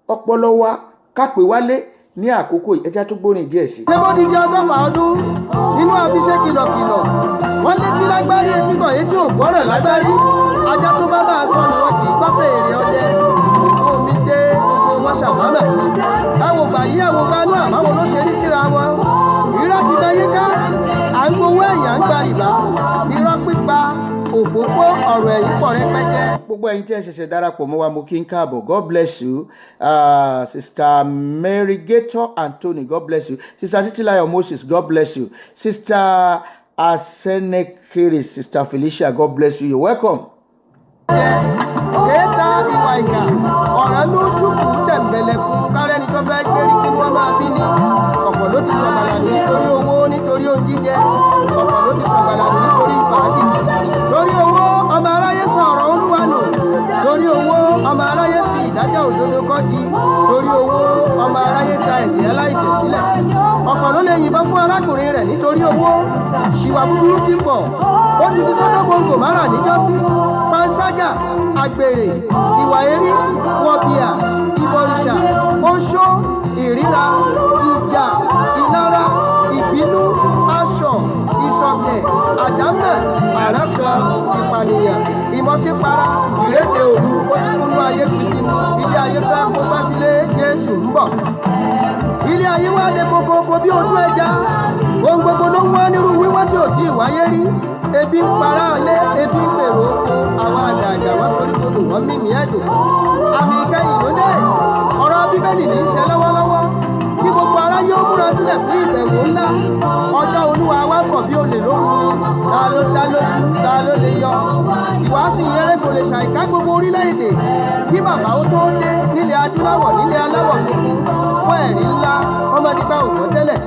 ọpọlọ wa ká pè wálé ní àkókò yìí. Ẹja tó gbórin díẹ̀ sí. Ṣé bó di di 120 ọdún nínú àfiṣe kìlọ̀kìlọ̀ wọ́n létí lágbárí, etí kọ̀ etí ò gbọ́rọ̀ lágbárí. Ajá tó bá máa sọnù, wọn kì í gbọ́ fèrè ọdẹ. Omi dé, gbogbo wọn ṣàwámà. Báwo gbà yí ẹ̀wò gbanú àbáwo ló ṣe rí síra wọn. Irọ́ ti bẹ yíká, à ń gbowó èèyàn, ń gba rìbá, irọ́ pípa, òfófó, ọ̀rọ̀ ẹ̀yìn pọ̀ rẹpẹtẹ. Gbogbo ẹ̀yin tí ẹ ṣẹ̀ṣẹ̀ darapọ̀ mọ́ wa, mo kí ń káàbọ̀. God bless you. Sister Mary Gator Anthony, God bless you. Sister Titilayo Moses, God bless you. Sister Asenekere, Sister Felicia, God bless you. You're welcome. Kéèta, ìwà ìkà, ọ̀rọ̀ ló ṣùkú tẹ̀m̀bẹ̀lẹ̀kùn kárẹ́ni tó fẹ́ gbérí kí wọ́n máa bí ní. Ọ̀pọ̀ ló ti sọ̀gbàlà nítorí owó, nítorí oúnjẹ. Ọ̀pọ̀ ló ti sọ̀gbàlà nítorí fàájì. Lórí owó, ọmọ aráyé sọ ọ̀rọ̀ Olúwa nù. Lórí owó, ọmọ aráyé fi ìdájọ́ òdodo kọ́ di. Lórí owó, ọmọ aráyé ta ẹ̀jẹ̀ aláìṣẹ̀ sílẹ̀. Ọ̀pọ̀ ló lè yìnbọn fún arákùnrin rẹ̀ nítorí owó. Ìwà búburú ti pọ̀, ó ti fi sọ́dọ̀ gbòǹgbò márà níjọ́sí. Panṣágà, àgbèrè, ìwà erí, wọ̀bìà, ìbọ̀rìṣà, oṣó, ìríra, ìjà, ìlara, ìbínú, aṣọ, ìṣọ̀tẹ̀, àdámẹ̀, àràkàn, ìpànìyàn, ìmọ̀sípara, ìrédè òru, ó ti kúnú ayé pìtìmù. Ilé ayé fẹ́ kó bá sílé. Jésù ń bọ̀. Ilé ayé wá lé kokoko bí ojú ẹja. Ohun gbogbo ló ń wá nírú wíwá tí ò tí ì wáyé rí. Ebi ń para lé, ebi ń pèrò oko. Àwọn àgbààgbà wọn torí kodò, wọn mímí ẹ̀dùn. Àmì ìkẹyìn ló dé. Ọ̀rọ̀ Bíbélì ní í ṣe lọ́wọ́lọ́wọ́. Kí gbogbo aráyé ó múra sílẹ̀ fún ìbẹ̀wò ńlá. Ọjọ́ Olúwa wá pọ̀ bí olè lóru ni. Ta ló dá lójú? Ta ló lè yọ? Ìwàásù ìyẹrẹ kò lè ṣàìká gbogbo orílẹ̀-èdè kí bàbá ó tó dé, nílẹ̀ adúláwọ̀, nílẹ̀ aláwọ̀ funfun, fún ẹ̀rí ńlá ọmọdé òkú tẹ́lẹ̀.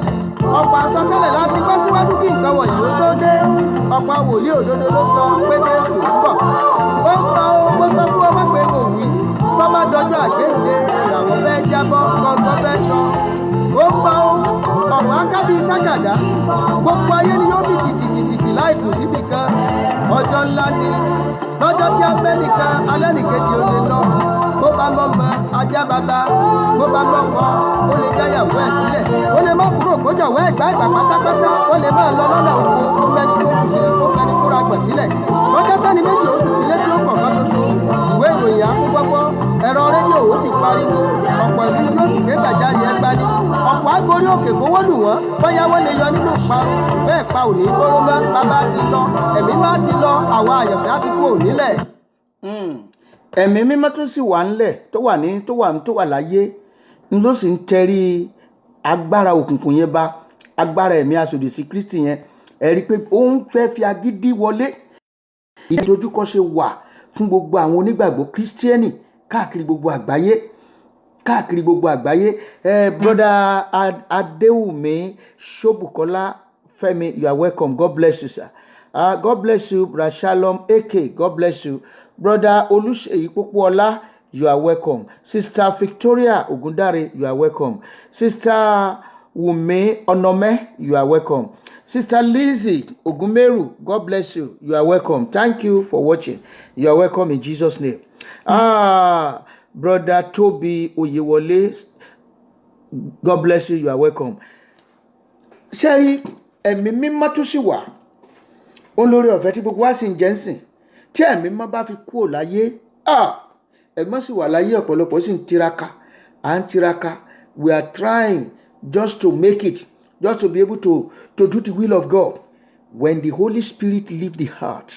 Ọ̀pọ̀ àsọtẹ́lẹ̀ láti gbọ́ síwájú kí nǹkan wọ̀nyí ó tó dé. Ọ̀pọ̀ wòlíì òdodo ló sọ pé Jésù ń bọ̀. Ó ń bọ̀ ó. Mo sọ fún ọmọ pé kò wí kọ́ má dọjọ́ àgbéǹde. Ìràwọ̀ fẹ́ jábọ́, gọ́ngọ́ fẹ́ sọ. Ó ń bọ̀ ó. Ọ̀run akábí tákàdá. Gbogbo ayé ni yóò fi tìtìtìtì láì kù síbì kan. Ọjọ́ ńlá ni lọ́jọ́ tí a fẹ́ nìkan alẹ́ nìkejì ò lè lọ. Bó bá mọ́ ajá bàbá, bó bá mọ́kọ, ó lè jáyàwó ẹ̀ sílẹ̀, ó lè má kúrò kó jọ̀wọ́ ẹ̀gbá ìgbà pátápátá, ó lè máa lọ lọ́nà oko. Ó mẹ́ni tó kù sílẹ̀, ó mẹ́ni tó ra gbọ̀n sílẹ̀. Lọ́jọ́ tẹ́ni méjì ó sùn sílé tí ó kọ̀ọ̀kan ṣoṣo, ìwé ìròyìn akúgbọ́gbọ́, ẹ̀rọ rédíò ó sì pariwo. Ọ̀pọ̀ ìlú ni yóò sì ké gbàjarè ẹgbani. Ọ̀pọ̀ agbórí òkè kówó lù wọ́n, bóyá wọ́n lè yọ nínú ìparun. Bẹ́ẹ̀ pa òní gbóró mọ́. Bàbá ti lọ, ẹ̀mí má ti lọ, àwọn àyànfẹ́ á ti kú ònílẹ̀. Ẹ̀mí mímọ́ tó sì wà ńlẹ̀, tó wà ní tó wà láyé ń ló sì ń tẹrí agbára òkùnkùn yẹn bá, agbára ẹ̀mí asòdì sí Kristi yẹn. Ẹ rí i pé ó ń fẹ́ fi agídí wọlé. Ìdojúkọ ṣe wà fún gbogbo àwọn onígbàgbọ́ Kírísítíẹ́nì káàkiri gbogbo àgbáyé, káàkiri gbogbo àgbáyé. Ẹ brother Adéwùmí Ṣóbùkọ́lá Fẹ́mi, you are welcome. God bless you, sir. God bless you. Brother Shalom AK, God bless you. Brother Olúṣèyí Pópóọlá, you are welcome. Sister Victoria Ogundare, you are welcome. Sister Wùmí Ọ̀nàmẹ́, you are welcome. Sister Lizzie Ogunmeru, God bless you. You are welcome. Thank you for watching. You are welcome in Jesus' name. Brother Toby Oyewole, God bless you. You are welcome. Ṣé ẹ̀mí mímọ́ tó sì wà, ó lórí ọ̀fẹ́ tí gbogbo wa sì ń jẹ́ ń sìn. Tí ẹ̀mí mímọ́ bá fi kúrò láyé, ẹ̀mí mọ́ sì wà láyé, ọ̀pọ̀lọpọ̀ sì ń tiraka, à ń tiraka. We are trying just to make it, just to be able to do the will of God. When the Holy Spirit leave the heart,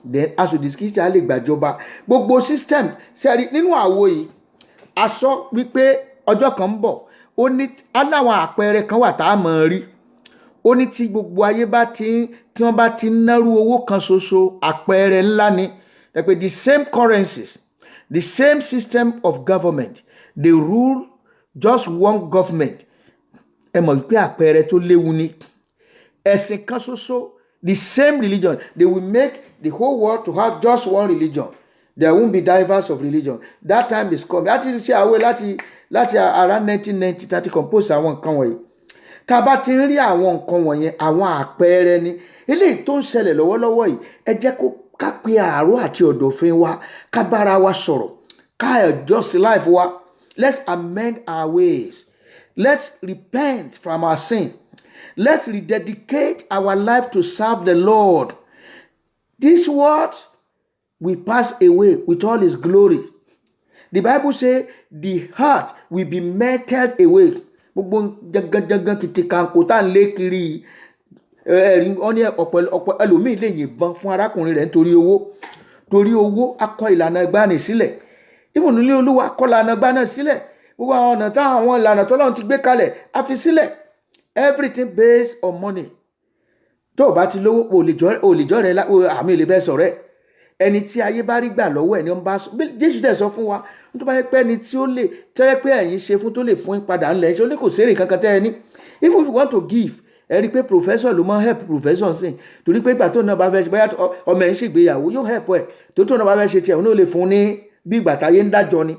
then asòdì Kristi á lè gbàjọba gbogbo system. Sẹ́rí nínú àwo yìí, a sọ wípé ọjọ́ kan ń bọ̀, ó ní aláwọn àpẹẹrẹ kan wà tá a mọ̀ rí. Ó ní tí gbogbo ayé bá ti ń tí wọ́n bá ti ń nárú owó kan ṣoṣo, àpẹẹrẹ ńlá ni pé the same currencies, the same system of government, they rule just one government. Ẹ mọ̀ wípé àpẹẹrẹ tó léwu ni. Ẹ̀sìn kan ṣoṣo. The same religion. They will make the whole world to have just one religion. There won't be diverse of religion. That time is coming. Láti ṣe àwẹ̀ láti around 1990 thirty compose àwọn nǹkan wọ̀nyí. Tá a bá ti ń rí àwọn nǹkan wọ̀nyẹn, àwọn àpẹẹrẹ ni eléyìí tó ń ṣẹlẹ̀ lọ́wọ́lọ́wọ́ yìí. Ẹ jẹ́ kó ká pe àárọ̀ àti ọ̀dọ̀fin wa, ká bára wa sọ̀rọ̀, ká adjust life wa. Let's amend our ways. Let's repent from our sin. Let's rededicate our life to serve the Lord. This world will pass away with all its glory. The Bible say the earth will be melted away. Gbogbo janganjangan kìtìkànkò tá à ń lé kiri, ẹ̀rí wọ́n ní ọ̀pọ̀ ọ̀pọ̀ ẹlòmíì lè yìnbọn fún arákùnrin rẹ̀ nítorí owó. Torí owó, akọ ìlànà ìgbani sílẹ̀. Even nílé Olúwa, kọ́ ìlànà ìgbani sílẹ̀. Gbogbo àwọn ọ̀nà táwọn àwọn ìlànà tọ́lọ́run ti gbé kalẹ̀, a fi sílẹ̀. Everything based on money. Tó o bá ti lówó, o lè jọ rẹ, àmì ìlè bẹ́ẹ̀ sọ̀rọ̀ ẹ̀. Ẹni tí ayé bá rí gbà lọ́wọ́ ẹ̀ ni wọ́n bá sọ. Jésù dẹ̀ sọ fún wa, tó bá yẹ pé ẹni tí ó lè tẹ́ pé ẹ̀yin ṣe fún tó lè fún yín padà ńlẹ̀ ṣe, ó ní kò sérè kankan tẹ́ ẹ ní. If you want to give, ẹ rí i pé professor ló máa ń help professor sìn, torí pé ìgbà tó náà bá fẹ́ ṣe, bóyá ọmọ ẹ̀ ń ṣègbéyàwó, yóò help ẹ̀. Tó náà bá fẹ́ ṣe tiẹ̀, òun náà lè fún ní bí ìgbà táyé ń dájọ́ ni.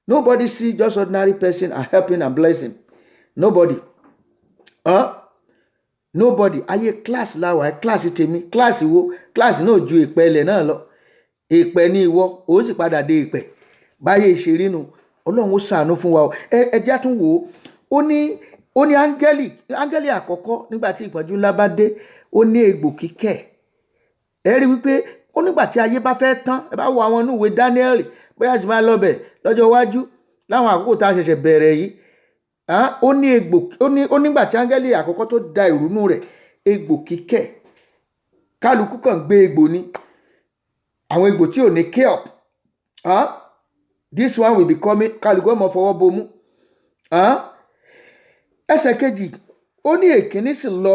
Nobody see just ordinary person and helping and blessing nobody, huh? Nobody. Ayé class láwà. Class tèmi, class wo? Class náà ju ìpẹ́ ilẹ̀ náà lọ. Ìpẹ́ ní ìwọ ó sì padà dé ìpẹ́ báyé ṣe rí nu. Ọlọ́run ó ṣàánú fún wa o. Ẹ jẹ́ àtún wò ó. Ó ní áńgẹ́lì àkọ́kọ́, nígbà tí ìpọ́njú ńlá bá dé, ó ní egbò kíkẹ́. Ẹ rí wípé ó nígbà tí ayé bá fẹ́ tán. Ẹ bá wo àwọn inú ìwé Daniel, bóyá sì máa lọ bẹ̀ lọ́jọ́ iwájú láwọn àkókò tá a ṣẹ̀ṣẹ̀ bẹ̀rẹ̀ yìí. Ó ní egbò, ó nígbà tí áńgẹ́lì àkọ́kọ́ tó da ìrúnú rẹ̀, egbò kíkẹ́, kálukú kàn gbé egbò ni, àwọn egbò tí ò ní cure. This one will be coming. Kálukú ọmọ fọwọ́ bomú. Ẹsẹ̀ kejì, ó ní èkíní sì lọ.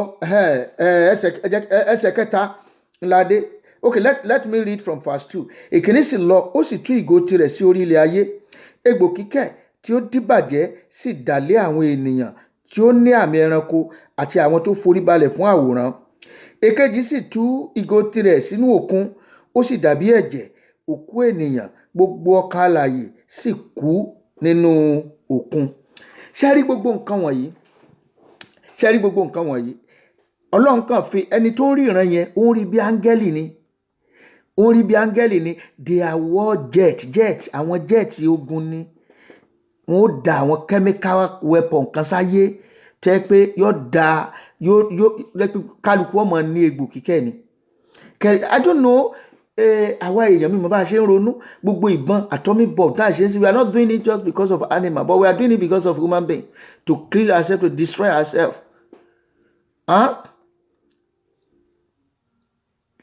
Ẹsẹ̀ kẹta ńláde. Okay, let me read from verse 2. Èkíní sì lọ, ó sì tú ìgò tirẹ̀ sí orí ilẹ̀ ayé. Egbò kíkẹ́ tí ó díbàjẹ́ sì dà lé àwọn ènìyàn tí ó ní àmì ẹranko àti àwọn tó forí balẹ̀ fún àwòrán. Èkejì sì tú ìgò tirẹ̀ sínú òkun, ó sì dàbí ẹ̀jẹ̀ òkú ènìyàn, gbogbo ọkàn alààyè sì kú nínú òkun. Ṣé rí gbogbo nǹkan wọ̀nyí? Ṣé rí gbogbo nǹkan wọ̀nyí? Ọlọ́run kàn fi ẹni tó ń rí ìran yẹn, ó ń rí bí áńgẹ́lì ni, ó ń rí bí áńgẹ́lì ni. They are war jet, àwọn jet ogun ni. Wọ́n ó da àwọn chemical weapon kan sáyé tẹ́ pé yóò da yóò kálukú ọmọ ní egbò kíkẹ́ ni. I don't know. Àwa èèyàn mi mọ̀ bá a ṣe ń ronú. Gbogbo ìbọn atomic bomb tá a ṣe ń sí, we are not doing it just because of animal, but we are doing it because of human being, to kill ourselves, to destroy ourselves, huh?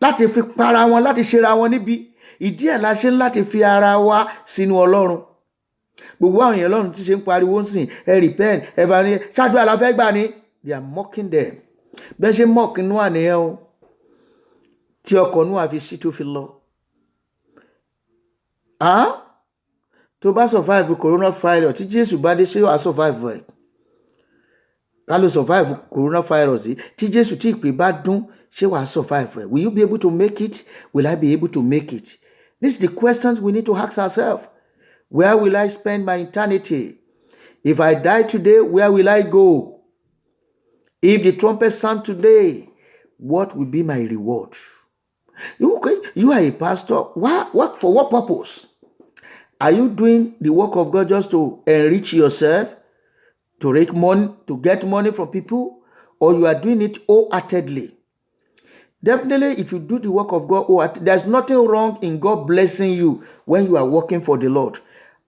Láti fi para wọn, láti ṣera wọn níbi. Ìdí ẹ̀ la ṣe ń láti fi ara wa sínú Ọlọ́run. Gbogbo àwọn èèyàn Ọlọ́run tí ṣe ń pariwo ń sìn, ẹ repent, ẹ bá ní ṣáájú àlàfẹ́ gbà ni. They are mocking them. Bẹ́ẹ̀ ṣe mock Noah nìyẹn o, tí ọkọ̀ Noah fi sí tó fi lọ. Tó bá survive coronavirus, tí Jésù bá dé, ṣé wàá survive ẹ̀? Ká ló survive coronavirus yìí, tí Jésù, tí ìpè bá dún, ṣé wàá survive ẹ̀? Will you be able to make it? Will I be able to make it? This is the questions we need to ask ourselves. Where will I spend my eternity? If I die today, where will I go? If the trumpet sound today, what will be my reward? You, okay, you are a pastor. Why, what, for what purpose are you doing the work of God? Just to enrich yourself, to rake money, to get money from people, or you are doing it wholeheartedly? Definitely, if you do the work of God, oh, there's nothing wrong in God blessing you when you are working for the Lord.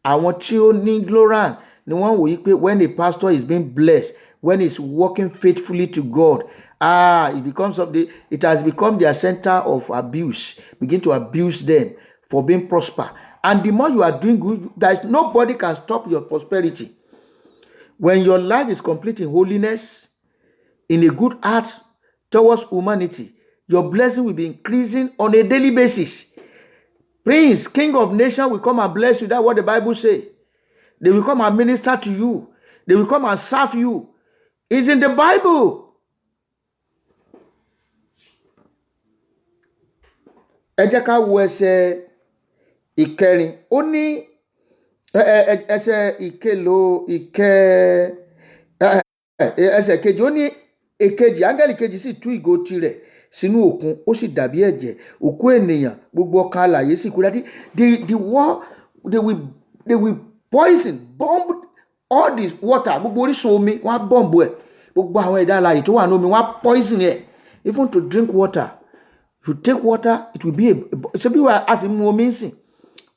Àwọn tí ó ní ignorant ni wọ́n wòye pé when a pastor is being blessed, when he's working faithfully to God, ah, it has become their center of abuse. Begin to abuse them for being prosper. And the more you are doing good, there is nobody can stop your prosperity. When your life is complete in holiness, in a good heart towards humanity, your blessing will be increasing on a daily basis. Prince, king of nation will come and bless you. That's what the Bible say. They will come and minister to you. They will come and serve you. It's in the Bible. Ẹ jẹ́ ká wo ẹsẹ̀ ìkẹrin. Ó ní ẹsẹ̀ ìkelò ìkẹ ẹsẹ̀ kejì. Ó ní èkejì, áńgẹ́lì kejì sì tú ìgò tirẹ̀ sínú òkun, ó sì dàbí ẹ̀jẹ̀ òkú ènìyàn, gbogbo ọkàn alààyè sì kú. That the war, they will poison, bomb all the water. Gbogbo orísun omi, wọ́n á bomb ẹ̀. Gbogbo àwọn ẹ̀dá alààyè tó wà ní omi, wọ́n á poison ẹ̀. Even to drink water, if you take water, it will be a ṣé bí wàá a sì mu omi ń sìn,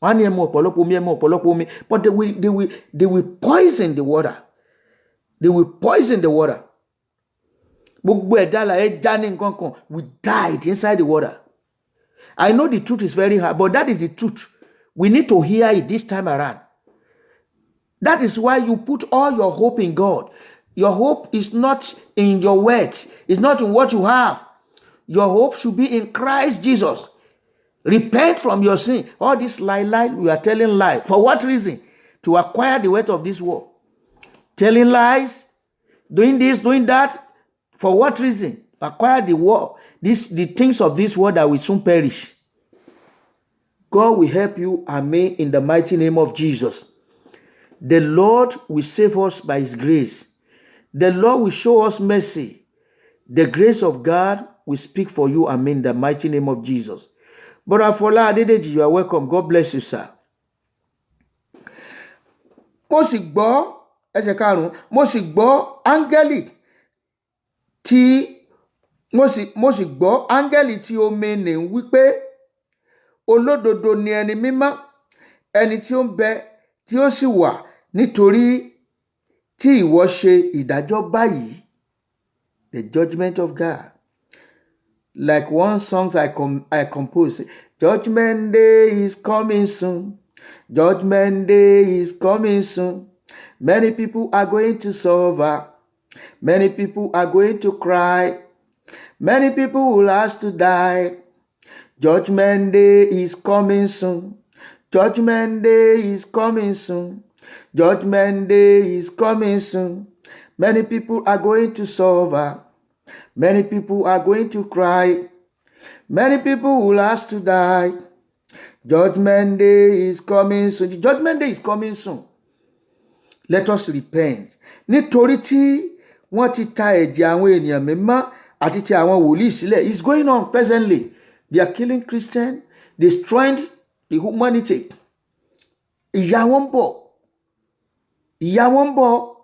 wọ́n á ní ẹ mu ọ̀pọ̀lọpọ̀ omi, ẹ mu ọ̀pọ̀lọpọ̀ omi, but they will poison the water. They will poison the water. Gbogbo ẹ̀dá alààyè já ní nǹkan kan, we died inside the water. I know the truth is very hard, but that is the truth. We need to hear it this time around. That is why you put all your hope in God. Your hope is not in your wealth. It's not in what you have. Your hope should be in Christ Jesus. Repent from your sin. All this lie, lie, you are telling lie. For what reason? To acquire the wealth of this world. Telling lies, doing this, doing that. For what reason? Acquire the world, the things of this world that will soon perish. God will help you and me in the mighty name of Jesus. The Lord will save us by His grace. The Lord will show us mercy. The grace of God will speak for you and me in the mighty name of Jesus. Brother Fola Adedeji, you are welcome. God bless you, sir. Mo sì gbọ́, ẹsẹ̀ karùn-ún, mo sì gbọ́ áńgẹ́lì tí mo sì gbọ́ áńgẹ́lì tí omi nì ń wí pé, "Olódodo ni ẹni mímọ́, ẹni tí ó ń bẹ tí ó sì wà, nítorí tí ìwọ ṣe ìdájọ́ báyìí." The judgment of God. Like one song I compose: "Judgment day is coming soon. Judgment day is coming soon. Many people are going to suffer. Many people are going to cry. Many people will ask to die. Judgment day is coming soon. Judgment day is coming soon. Judgment day is coming soon. Many people are going to suffer. Many people are going to cry. Many people will ask to die. Judgment day is coming soon." The judgment day is coming soon. Let us repent. Nítorí tí wọ́n ti ta ẹ̀jẹ̀ àwọn ènìyàn mímọ́ àti ti àwọn wòlíì sílẹ̀. It's going on presently. They are killing Christians, destroying the humanity. Ìyà wọn ń bọ̀. Ìyà wọn ń bọ̀.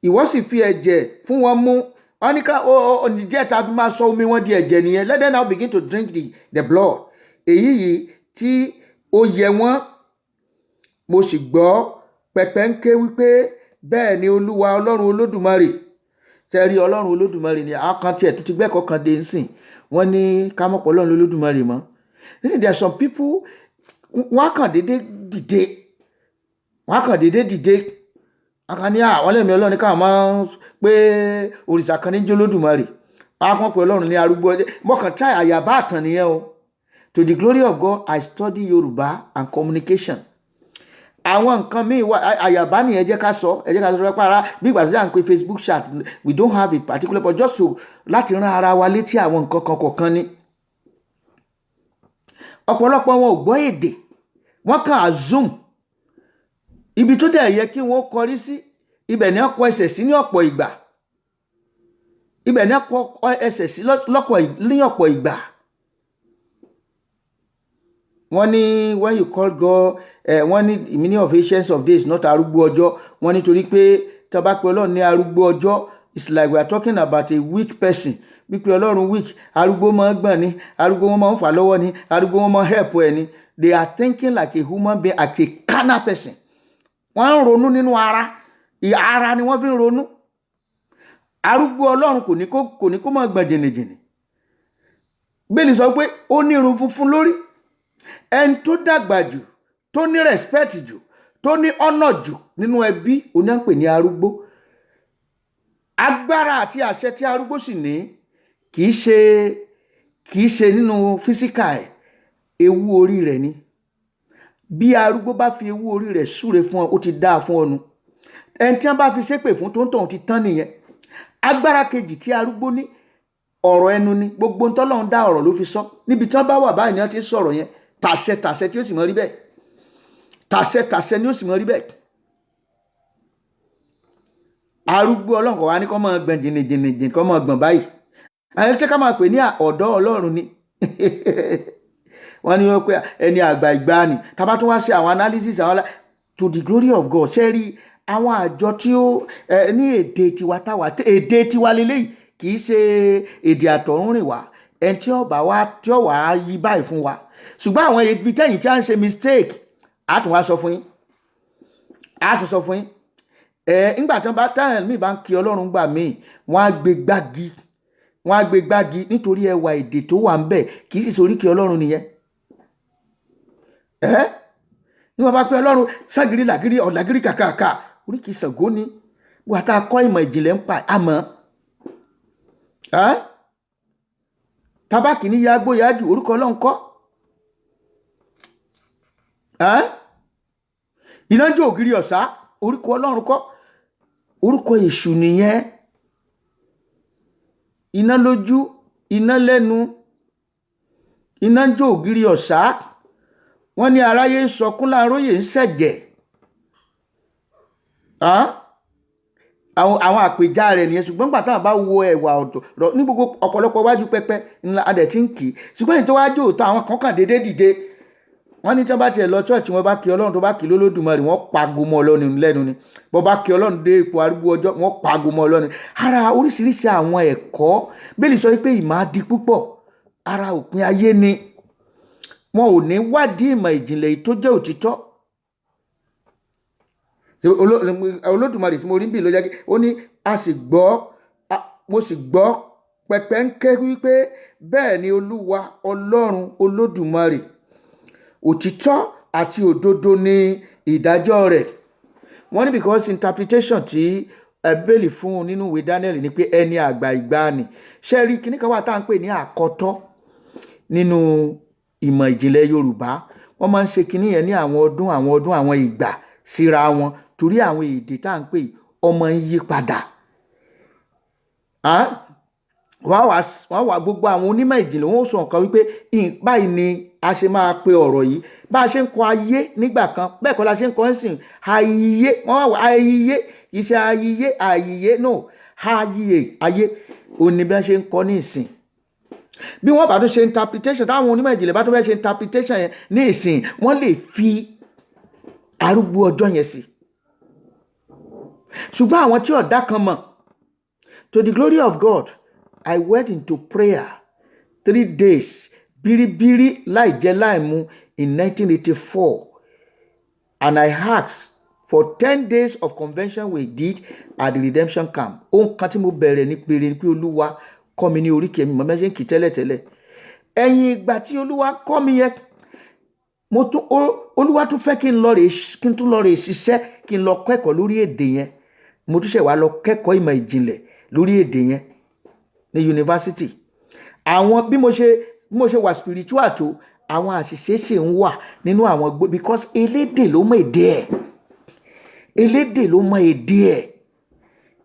Ìwọ sì fi ẹ̀jẹ̀ fún wọn mú. Wọ́n ní ká ó díẹ̀ tá a fi máa sọ omi wọn di ẹ̀jẹ̀ nìyẹn. Let them now begin to drink the blood. Èyí yìí tí ó yẹ wọ́n. Mo sì gbọ́ pẹpẹ ń ké wípé, "Bẹ́ẹ̀ ni, Olúwa Ọlọ́run Olódùmarè." Sẹ́rí, Ọlọ́run Olódùmarè ni àwọn kan tiẹ̀ tó ti gbẹ́kọ̀ọ́ kan dé nsìn. Wọ́n ní ká mọ̀ pé Ọlọ́run Olódùmarè mọ́. Nítorí there are some people, wọ́n á kàn déédé dìde, wọ́n á kàn déédé dìde, wọ́n kàn ní àwọn lẹ́mìí Ọlọ́run ní káwọn máa ń pé òrìṣà kan ní jẹ́ Olódùmarè. Wọ́n á kàn pé Ọlọ́run ní arúgbó ọjọ́. Mo kàn try àyàbá àtàn nìyẹn o. To the glory of God, I study Yorùbá and communication. Àwọn nǹkan míì wà, àyàbá nìyẹn. Jẹ́ ká sọ, ẹ jẹ́ ká sọ pé ara bí ìgbà tó yà ń pe Facebook chat, we don't have a particular, but just to láti rán ara wa létí àwọn nǹkan kan kọ̀ọ̀kan ni. Ọ̀pọ̀lọpọ̀ wọn ò gbọ́ èdè, wọ́n kàn assume. Ibi tó dẹ̀ yẹ kí wọ́n kọrí sí, ibẹ̀ ni wọ́n kọ ẹsẹ̀ sí ní ọ̀pọ̀ ìgbà. Ibẹ̀ ni wọ́n kọ ẹsẹ̀ sí ní ọ̀pọ̀ ìgbà. Wọ́n ní when you call God, wọ́n ní the meaning of Ancient of Days, not arúgbó ọjọ́. Wọ́n nítorí pé tí wọ́n bá pe Ọlọ́run ní arúgbó ọjọ́, it's like we are talking about a weak person, wípé Ọlọ́run weak. Arúgbó máa ń gbọ̀n ni, arúgbó wọn máa ń fà lọ́wọ́ ni, arúgbó wọn máa ń help ẹ ni. They are thinking like a human being, as a carnal person. Wọ́n ń ronú nínú ara, ara ni wọ́n fi ń ronú. Arúgbó Ọlọ́run kò ní kó máa gbọ̀n jìnnìjìnnì. Bíbélì sọ pé ó ní irun funfun lórí. Ẹni tó dàgbà jù, tó ní respect jù, tó ní honour jù nínú ẹbí, oní à ń pè ní arúgbó. Agbára àti àṣẹ tí arúgbó sì ní kì í ṣe nínú physical ẹ̀, ewu orí rẹ̀ ni. Bí arúgbó bá fi ewu orí rẹ̀ súre fún ọ, ó ti dáa fún ọ nu. Ẹni tí wọ́n bá fi ṣépè fún tó ń tọ̀hún ti tán nìyẹn. Agbára kejì tí arúgbó ní, Ọ̀rọ̀ ẹnu ni gbogbo ntọ́lọ́run dá, ọ̀rọ̀ ló fi sọ. Níbi tí wọ́n bá wà báyìí ni wọ́n ti ń sọ̀rọ̀ yẹn, tàṣẹ tàṣẹ tí ó sì mọ rí bẹ́ẹ̀, tàṣẹ tàṣẹ ni ó sì mọ rí bẹ́ẹ̀. Arúgbó Ọlọ́run kò wá ní kọ́ máa gbọ̀n jìnnìjìnnìjìn, kọ́ máa gbọ̀n báyìí. Àyẹ̀ ṣé ká máa pè ní ọ̀dọ́ Ọlọ́run ni? Wọ́n ní wọ́n pé ẹni àgbà ìgbàanì. Tá bá tún wá ṣe àwọn analysis àwọn to the glory of God, ṣé rí àwọn àjọ tí ó ní èdè tiwa táwa, èdè tiwa lélẹ́yìí, kì í ṣe èdè àtọ̀húnrìn wá, ẹni tí ó bá wá tí ó wà á yí báyìí fún wa. Ṣùgbọ́n àwọn ibi tẹ́yìn tí a ń ṣe mistake, á tún wá sọ fún yín, á tún sọ fún yín. Ẹ ńgbà tí wọ́n bá táwọn míì bá ń kí Ọlọ́run gbà míì, wọ́n á gbé gbági, wọ́n á gbé gbági nítorí ẹwà èdè tó wà ń bẹ̀. Kì í sì sorí kí Ọlọ́run nìyẹn. Ẹ ní wọ́n bá pẹ́ Ọlọ́run ságiri làgiri ọ̀làgiri kàkàkà, oríkì Ṣàngó ni. Wọ́n tá a kọ́ ìmọ̀ ìjìnlẹ̀ ń pa àmọ́ ẹ́ tabaki ní yàgbó yájú, orúkọ Ọlọ́run kọ́ ẹ́. Iná jó ògiri ọ̀sá, orúkọ Ọlọ́run kọ́, orúkọ èṣù nìyẹn. Iná lójú, iná lẹ́nu, iná jó ògiri ọ̀sá. Wọ́n ní aráyé ń sọkún, láàróyè ń ṣẹ̀jẹ̀. Àwọn àpèjá rẹ̀ nìyẹn. Ṣùgbọ́n gbà táwọn bá wo ẹ̀wà ọ̀dọ̀ ní gbogbo ọ̀pọ̀lọpọ̀ wájú pẹpẹ ńlá adẹ̀ tí ń kì í. Ṣùgbọ́n èyí tó wájú òótọ́, àwọn kan kàn déédéé dìde. Wọ́n ní tí wọ́n bá tiẹ̀ lọ church, wọ́n bá kí Ọlọ́run, tó bá kí lólódùmarè, wọ́n pago mọ́ Ọlọ́run lẹ́nu ni. Bọ́ bá kí Ọlọ́run dé ipò arúgbó ọjọ́, wọ́n pago mọ́ Ọlọ́run. Ara oríṣiríṣi àwọn ẹ̀kọ́ bẹ́ẹ̀ sọ pé ìmọ̀ á di púpọ̀, ara òpin ayé ni. Wọn ò ní wádìí ìmọ̀ ìjìnlẹ̀ èyí tó jẹ́ òtítọ́. Olódùmarè tí mo rí bí ló jẹ́ kí ó ní a sì gbọ́, mo sì gbọ́ pẹpẹ ń ké wípé, "Bẹ́ẹ̀ ni, Olúwa Ọlọ́run Olódùmarè, òtítọ́ àti òdodo ni ìdájọ́ rẹ̀." Wọ́n ní because interpretation tí bẹ́ẹ̀lì fún un nínú ìwé Daniel ni pé ẹni àgbà ìgbàanì. Ṣe rí kíní kan wà tá à ń pè ní àkọ́tọ́ nínú ìmọ̀ ìjìnlẹ̀ Yorùbá. Wọ́n máa ń ṣe kíní yẹn ní àwọn ọdún, àwọn ọdún, àwọn ìgbà síra wọn, torí àwọn èdè tá à ń pè ọmọ ń yí padà. Wọ́n wá gbogbo àwọn onímọ̀ ìjìnlẹ̀, wọ́n ó sọ nǹkan wípé báyìí ni a ṣe máa pe ọ̀rọ̀ yìí. Bá a ṣe ń kọ ayé nígbà kan, bẹ́ẹ̀ kọ́ la ṣe ń kọ ń sìn. Ayé, wọ́n wá ayé, kì í ṣe ayé ayé, no, ayé ayé òní bí wọ́n ṣe ń kọ ní ìsìn. Bí wọ́n bá tún ṣe interpretation, táwọn onímọ̀ ìjìnlẹ̀ bá tún fẹ́ ṣe interpretation yẹn ní ìsìn, wọ́n lè fi arúgbó ọjọ́ yẹn sí. Ṣùgbọ́n àwọn tí ọ̀dà kan mọ̀, to the glory of God, I went into prayer 3 days biribiri, láì jẹ láì mu, in 1984, and I asked for 10 days of convention we did at the redemption camp. Ohun kan tí mo bẹ̀rẹ̀ ní péré ni pé, Olúwa, kọ́ mi ní oríkèé mi mọ̀ mẹ́sẹ̀ ń kì í tẹ́lẹ̀tẹ́lẹ̀. Ẹ̀yìn ìgbà tí Olúwa kọ́ mi yẹn, mo tún Olúwa tún fẹ́ kí n lọ rè, kí n tún lọ rè ṣiṣẹ́, kí n lọ kẹ́kọ̀ọ́ lórí èdè yẹn. Mo tún ṣẹ̀ wá lọ kẹ́kọ̀ọ́ ìmọ̀ ìjìnlẹ̀ lórí èdè yẹn ní yunifásitì. Àwọn bí mo ṣe wà spiritual tó, àwọn àṣìṣe sì ń wà nínú àwọn gbó, because elédè ló mọ èdè ẹ̀, elédè ló mọ èdè ẹ̀.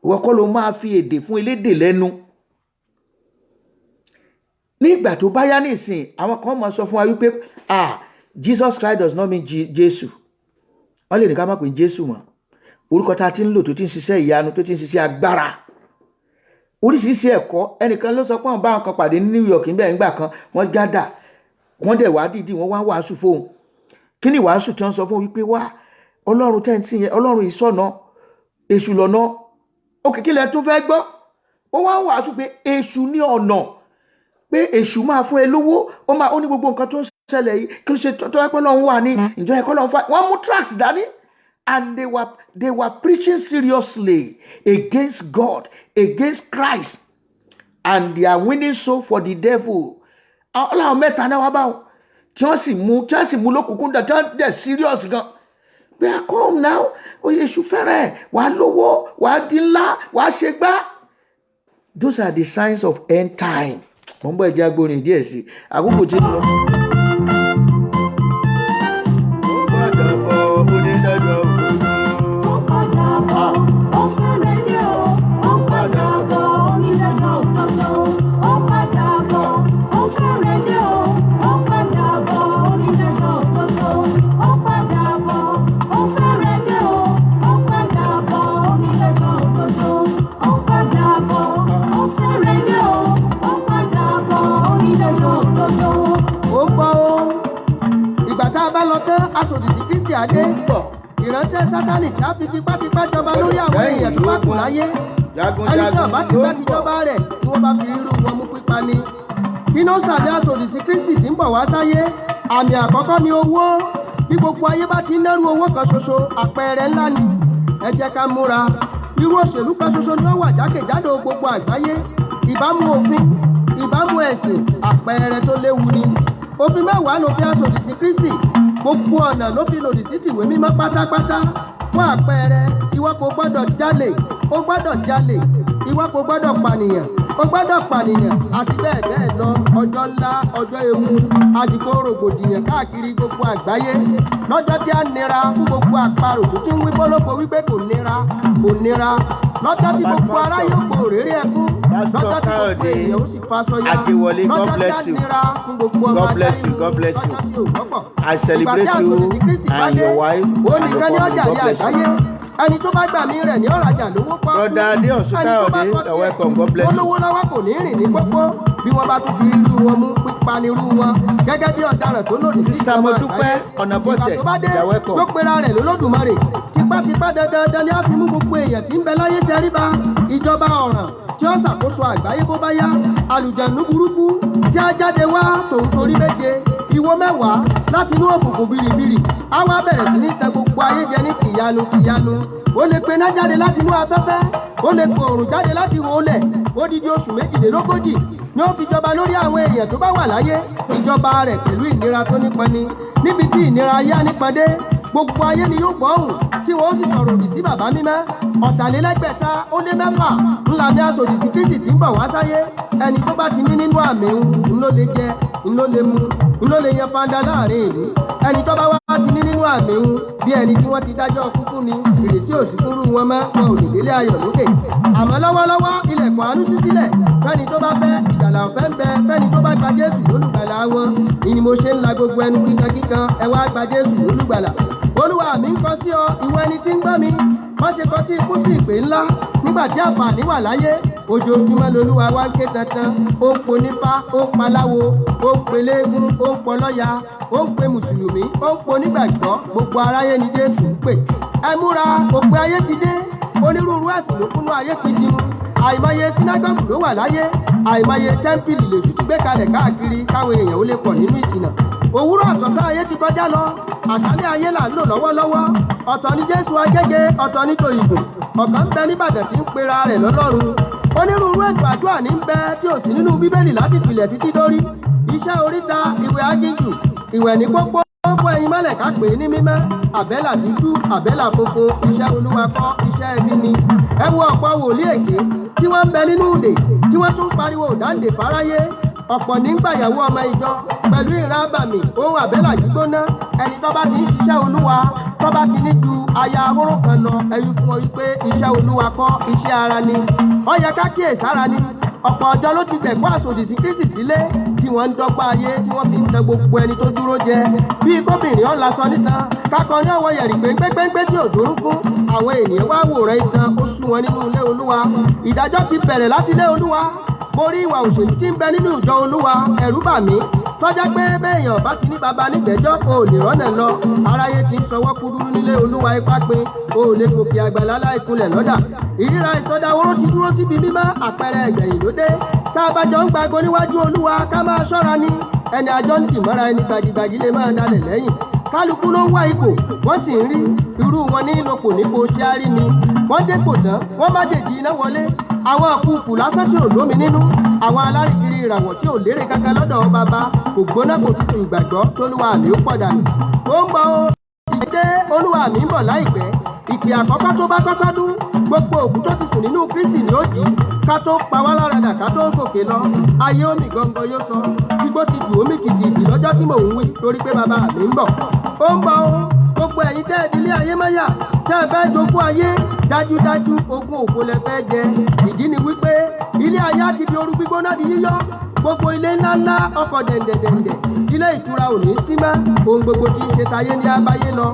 Ìwọ kọ́ ló máa fi èdè fún elédè lẹ́nu. Nígbà tó bá yá nísìn, àwọn kan máa sọ fún wa wípé, ah, Jesus Christ does not mean Jésù. Wọ́n lè ní ká má pè ní Jésù mọ́. Orúkọ tá a ti ń lò, tó ti ń ṣiṣẹ́ ìyanu, tó ti ń ṣiṣẹ́ agbára, oríṣiríṣi ẹ̀kọ́. Ẹnìkan ló sọ pé àwọn bá wọn kan pàdé ní New York níbẹ̀ nígbà kan. Wọ́n gádà, wọ́n dẹ̀ wá dìídì, wọ́n wá wàásù fóun. Kí ni wàásù tí wọ́n sọ fún wípé wá, Ọlọ́run tẹ́ ń sìn yẹn, Ọlọ́run ìsọ̀nà èṣù lọ́nà òkè. Kí lẹ tún fẹ́ gbọ́? Ó wá ń wàásù pé èṣù ní ọ̀nà, pé èṣù máa fún ẹ lówó, ó máa ó ní gbogbo nǹkan tó ń ṣẹlẹ̀ yìí, kí ló ṣe tó ẹ̀kọ́ lọ́hún wà ní ìjọ ẹ̀kọ́ lọ́hún fà. Wọ́n mú tracts dání and they were preaching seriously against God, against Christ, and they are winning soul for the devil. Ọlọ́run mẹ́ta náà wá báwọn tí wọ́n sì mú lókùnkùn dà, tí wọ́n dẹ̀ serious gan pé, "Come now, oye, èṣù fẹ́rẹ̀ ẹ̀, wàá lówó, wàá di ńlá, wàá ṣe gbá." Those are the signs of end time. Mo ń bọ̀, ẹ̀jẹ̀ agbórin díẹ̀ sí i, àkókò tí ń lọ. Ó padà bọ̀, onídàájọ́ òdodo. Ó padà bọ̀, ó fẹ́rẹ̀ dé o. Ó padà bọ̀, onídàájọ́ òdodo. Ó padà Sátánì tí a fi tipátipá jọba lórí àwọn èèyàn tó bá kù láyé. Ẹni tí ọba ti bá ti jọba rẹ̀ tí wọ́n bá fi rírú wọn mú pípa ni. Iná sàbí àtòdì sí Kristi tí ń bọ̀ wá sáyé. Àmì àkọ́kọ́ ni owó. Bí gbogbo ayé bá ti ń nẹ́rù owó kan ṣoṣo, àpẹẹrẹ ńlá ni. Ẹ jẹ́ ká múra. Irú òṣèlú kan ṣoṣo ni ó wà jákèjádò gbogbo àgbáyé. Ìbámu òfin, ìbámu ẹ̀sìn, àpẹẹrẹ tó léwu ni. Òfin mẹ́wàá ló fi aṣòdì sí Kristi. Gbogbo ọ̀nà ló fi lòdì sí tìwé mímọ́ pátápátá. Fún àpẹẹrẹ, ìwọ kò gbọ́dọ̀ jalè, o gbọ́dọ̀ jalè, ìwọ kò gbọ́dọ̀ pànìyàn, o gbọ́dọ̀ pànìyàn, àti bẹ́ẹ̀ bẹ́ẹ̀ lọ. Ọjọ́ ńlá, ọjọ́ ewu, àsìkò rògbòdìyàn káàkiri gbogbo àgbáyé. Lọ́jọ́ tí a nira fún gbogbo àparò tó ti ń wí bólóko wípé kò nira, kò nira. Lọ́jọ́ tí gbogbo ará yóò gbòòrèrè ẹkún. Pastor Lọ́jọ́ tí gbogbo Kayode ènìyàn ó sì faṣọ ya. Ajewole, God Lọ́jọ́ tí a bless you. nira fún gbogbo ọmọ God bless you. adáyé. God bless you. Lọ́jọ́ tí ò wọ́pọ̀. I celebrate Ìgbà tí you àtòdì sí Kristi bá and dé, your wife ó and your nìkan ní family. ọjà God ní bless you. àgbáyé. Ẹni tó bá gbà mí rẹ̀ ní ọ̀rajà lówó pọ́ọ́kú. Brother Adeosun Ẹni tó bá Kayode, kọ́ you're tiẹ̀, welcome. God bless you. olówó lọ́wọ́ kò ní rìn ní pópó. Bí wọ́n bá tún fi irú wọn mú, pípa nírú wọn. Gẹ́gẹ́ bí ọ̀daràn tó lòdì sí Sister ìjọba Modupe àgbáyé. Ọ̀nàbọ̀tẹ̀, Ìgbà tó bá dé, you're welcome. tó pera rẹ̀ lólódùmarè. Tipátipá dandandan ni a fi mú gbogbo èèyàn tí ń bẹ láyé tẹríba. Ìjọba ọ̀ràn tí ó ṣàkóso àgbáyé bó bá yá. Àlùjànnú burúkú tí a jáde wá tòun torí méje ìwo mẹ́wàá láti inú òkùnkùn biribiri. Á wá bẹ̀rẹ̀ sí ní tẹ gbogbo ayé jẹ ní tìyanu tìyanu. Ó lè pe iná jáde láti inú afẹ́fẹ́, ó lè pe òrùn jáde láti ìhòòlẹ̀. Odidi oṣù 42 ni ó fi jọba lórí àwọn èèyàn tó bá wà láyé. Ìjọba rẹ̀ pẹ̀lú ìnira tó nípọn ni. Níbi tí ìnira ayé á nípọn dé, gbogbo ayé ni yóò gbọ́hùn tí wọ́n ó sì sọ̀rọ̀ òdì sí bàbá mímọ́. 666 ńlá bí aṣòdì sí Kristi tí ń bọ̀ wá sáyé. Ẹni tó bá ti ní nínú àmì ń ló lè jẹ, ń ló lè mu, ń ló lè yan fanda láàrin ìlú. Ẹni tó bá wá ti ní nínú àmì ń bí ẹni tí wọ́n ti dájọ́ kúkú ni, ìrètí òsì fúnrú wọn mọ́, wọn ò lè délé ayọ̀ lókè. Àmọ́ lọ́wọ́lọ́wọ́ ilẹ̀kùn àánú ṣí sílẹ̀ fẹ́ni tó bá fẹ́. Ìgbàlà ọ̀fẹ́ ń bẹ fẹ́ni tó bá gba Jésù lólùgbàlà wọn. Ìní mo ṣe ń la gbogbo ẹnu kíkankíkan, ẹ wá gba Jésù lólùgbàlà. Olúwa mi ń kọ sí ọ, ìwọ ẹni tí ń gbọ́ mi. Má ṣe kọtí ikú sí ìpè ńlá nígbà tí àǹfààní wà láyé. Ojoojúmọ́ lolúwa wá ń ké tantan. Ó ń ponífá, ó ń paláwo, ó ń peléégún, ó ń pọlọ́ya, ó ń pe mùsùlùmí, ó ń ponígbàgbọ́. Gbogbo aráyé ni Jésù ń pè. Ẹ múra, òpin ayé ti dé. Onírúurú ẹ̀sìn ló kúnú ayé pidimu. Àìmọye sínágọ́gù ló wà láyé. Àìmọye tẹ́ḿpìlì lèṣù ti gbé kalẹ̀ káàkiri káwọn èèyàn ó lè pọ̀ nínú ìṣìnà. Òwúrọ̀ àtọ̀sán ayé ti kọjá lọ. Àṣálẹ́ ayé là ń lò lọ́wọ́lọ́wọ́. Ọ̀tọ̀ ni Jésù Agége, ọ̀tọ̀ ni Tòyìnbó. Ọ̀kan ń bẹ n'Íbàdàn tí ń pera rẹ̀ lọ́lọ́run. Onírúurú ètò àdúrà ní ń bẹ tí ò sí nínú Bíbélì láti ìpìlẹ̀ títí dórí. Iṣẹ́ oríta, ìwẹ̀ aginjù, ìwẹ̀ ní pópó, fún ẹyin mọ́lẹ̀ ká pè é ní mímọ́. Àbẹ́là dúdú, àbẹ́là funfun, iṣẹ́ Olúwa kọ́, iṣẹ́ ẹbí ni. Ẹ wo ọ̀pọ̀ wòlíì èké tí wọ́n ń bẹ nínú ìdè, tí wọ́n tún pariwo òdáǹdè fáráyé. Ọ̀pọ̀ nígbàyàwó ọmọ ìjọ pẹ̀lú ìran abàmì ohun àbẹ́là gbígbóná. Ẹni tó bá ti ń ṣiṣẹ́ Olúwa, tó bá ti ní ju aya ahóró kan lọ, ẹyí fún ọ wípé iṣẹ́ Olúwa kọ́, iṣẹ́ ara ni. Ó yẹ ká kíyèsára ni. Ọ̀pọ̀ ọjọ́ ló ti gbẹ̀kọ́ àsòdì sí Kristi sílé tí wọ́n ń dọ́gba ayé tí wọ́n fi ń tan gbogbo ẹni tó dúró jẹ. Bí kóbìnrin ọ̀la sọ nítan, kakọrin ọwọ́ yẹ̀rì péńpéńpé tí ò dórúkún. Àwọn ènìyàn wá wòran ìtàn ó sú wọn nínú ilé Olúwa. Ìdájọ́ ti bẹ̀rẹ̀ láti ilé Olúwa. Mo rí ìwà òṣèlú tí ń bẹ nínú ìjọ Olúwa, ẹ̀rù bà mí. Tọ́já pé béèyàn bá ti ní baba nígbẹ́jọ́, o ò lè rọ́nà lọ. Aráyé ti ń sọwọ́ kúdúrú nílé Olúwa ipá pin, o ò lè gòkè àgbàlá láìkunlẹ̀ lọ́dà. Ìríra ìsọdahoro ti dúró síbi mímọ́, àpẹẹrẹ ẹ̀gbẹ̀yìn ló dé. Tá a bá jọ ń gbago níwájú Olúwa, ká máa ṣọ́ra ni. Ẹni àjọ ń dì mọ́ra ẹni gbàgìgbàgì lè máa dalẹ̀ lẹ́yìn. Kálukú ló ń wá ipò, wọ́n sì ń rí. Irú wọn ní lopò nípo ṣé á rí mi. Wọ́n dépò tán, wọ́n má jèjì iná wọlé. Àwọn àkùkù lásán tí ò lómi nínú. Àwọn alárìnkiri ìràwọ̀ tí ò lérè kankan lọ́dọ̀ bàbá. Kò gbóná kò tutù ìgbàgbọ́ tólúwa mi ó pọ̀ dànù. Ó ń bọ̀ o, ìdè Olúwa mi ń bọ̀ láìpẹ́. Ìpè àkọ́kọ́ tó bá kọ́kọ́ dún, gbogbo òkú tó ti sùn nínú Kristi ni ó jí. Ká tó pa wá láradà ká tó gòkè lọ. Ayé omi gangan yóò sọ. Igbó ti dùn omi tìtìtì lọ́jọ́ tí mò ń wí torí pé bàbá mi ń bọ̀. Ó ń bọ̀ o, gbogbo ẹ̀yin tẹ́ ẹ dilé ayé mọ́yà, tẹ́ ẹ fẹ́ jogún ayé, dájúdájú ogún òfo lẹ fẹ́ jẹ. Ìdí ni wípé ilé ayé á ti di ooru gbígbóná di yíyọ́. Gbogbo ilé ńláńlá, ọkọ̀ dẹ̀ǹdẹ̀dẹ̀ǹdẹ̀, ilé ìtura ò ní sí mọ́. Ohun gbogbo tí ń ṣe tayé ní abáyé lọ.